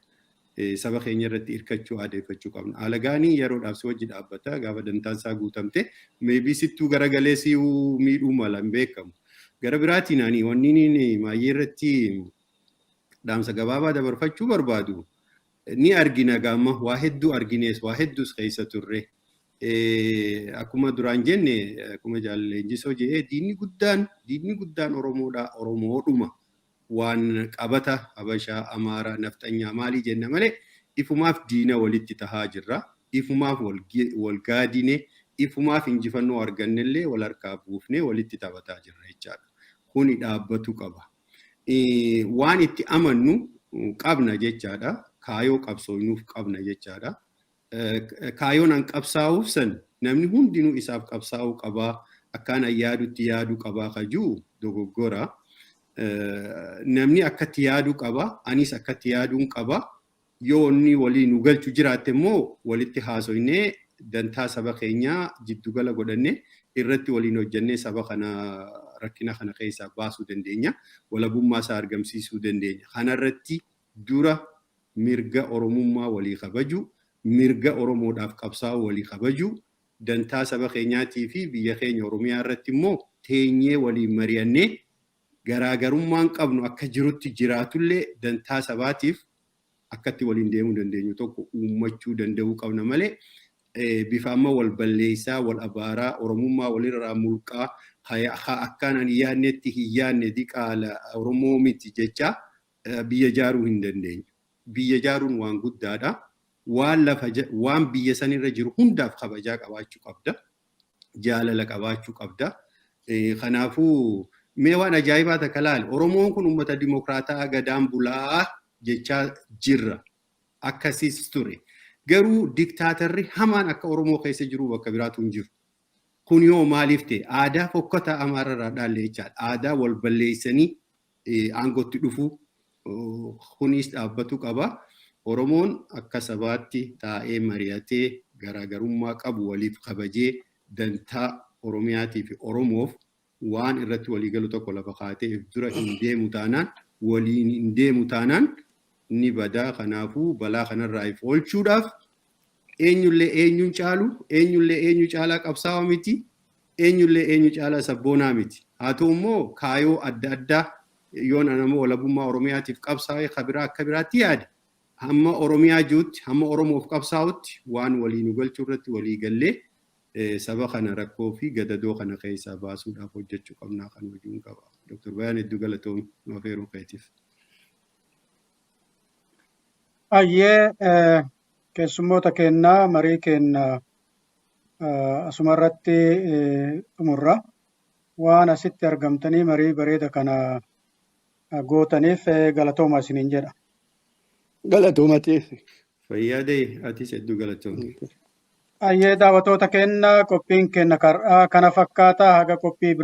S3: saba keenya irratti hirkachuu aadeeffachuu qabna. Alagaanii yeroodhaaf si wajji dhaabbata gaafa dantaan isaa guutamte maybe sittuu garagalee si miidhuu mala hin beekamu. Gara biraatiin ani wanni maayyee irratti dhaamsa gabaabaa dabarfachuu barbaadu ni argina gaama waa hedduu arginees waa hedduus keessa turre. Akkuma duraan jenne akkuma jaallenjisoo jedhee diinni guddaan Oromoodha Oromoodhuma waan qabata Habashaa, Amaaraa, Nafxanyaa maalii jenna malee ifumaaf diina walitti tahaa jirra. Ifumaaf wal gaadine, ifumaaf injifannoo argannellee wal harkaa buufnee walitti taphataa jirra jechaadha. Kuni dhaabbatu qaba. Waan itti amannu qabna jechaadha. Kaayoo qabsoonuuf qabna jechaadha. Kaayoon an qabsaa'uuf san namni hundinuu isaaf qabsaa'uu qabaa. Akkaan an yaadutti yaaduu qabaa kajuu dogoggora. Namni akkatti yaaduu qaba. Anis akkatti yaaduun qaba. Yoo inni walii nu galchu jiraatte immoo walitti haasoynee dantaa saba keenyaa jiddugala godhanne irratti waliin hojjennee saba kana rakkina kana keessaa baasuu dandeenya. Walabummaa isaa argamsiisuu dandeenya. Kanarratti dura mirga Oromummaa walii kabaju, mirga Oromoodhaaf qabsaa'uu walii kabaju, dantaa saba keenyaatii fi biyya keenya Oromiyaa irratti immoo teenyee waliin mari'annee garaagarummaan qabnu akka jirutti jiraatullee dantaa sabaatiif akkatti waliin deemuu dandeenyu tokko uummachuu danda'uu qabna malee bifa amma wal balleessaa, wal abaaraa, Oromummaa walirraa mulqaa, Akkaan ani yaadnetti hin yaadne, diqaala, Oromoo miti jecha biyya ijaaruu hin dandeenyu. Biyya ijaaruun waan guddaadha. Waan lafa, waan biyya sanirra jiru hundaaf kabajaa qabaachuu qabda. Jaalala qabaachuu qabda. Kanaafuu mee waan ajaa'ibaa takka laali. Oromoon kun uummata dimokraataa, gadaan bulaa jechaa jirra. Akkasiis ture. Garuu diktaatarri hamaan akka Oromoo keessa jiru bakka biraatu hin jiru. Kun yoo maaliif ta'e? Aadaa fokkataa Amaararraa dhaalle jechaadha. Aadaa wal balleessanii aangootti dhufuu kunis dhaabbatu qaba. Oromoon akka sabaatti taa'ee mari'atee, garaagarummaa qabu waliif kabajee, dantaa Oromiyaatii fi Oromoof waan irratti waliigalu tokko lafa kaatee dura hin deemu taanaan, waliin hin deemu taanaan ni badaa. Kanaafuu balaa kanarraa if oolchuudhaaf eenyullee eenyuun caalu, eenyullee eenyu caalaa qabsaa'aa miti, eenyullee eenyu caalaa sabboonaa miti. Haa ta'u immoo kaayoo adda addaa yoon nama walabummaa Oromiyaatiif qabsaa'e, kabiraa akka biraatti yaade, hamma Oromiyaa jirutti, hamma Oromoof qabsaa'utti waan walii nu galchuu irratti walii gallee saba kana rakkoo fi gadadoo kana keessaa baasuudhaaf hojjechuu qabnaa kan hojiin qaba. Dr. Bayaan, hedduu galatoomi nu afeeruu keetiif.
S2: Ayyee, keessummoota kennaa, marii kenna asuma irratti xumurra. Waan asitti argamtanii marii bareeda kana gootaniif galatooma isiniin jedha.
S4: Galatoomateef.
S3: Fayyaa ta'e, atis hedduu galatoomi.
S2: Ayyee, daawwattoota keenya, qophiin keenya har'aa kana fakkaata. Haga qophii biraa.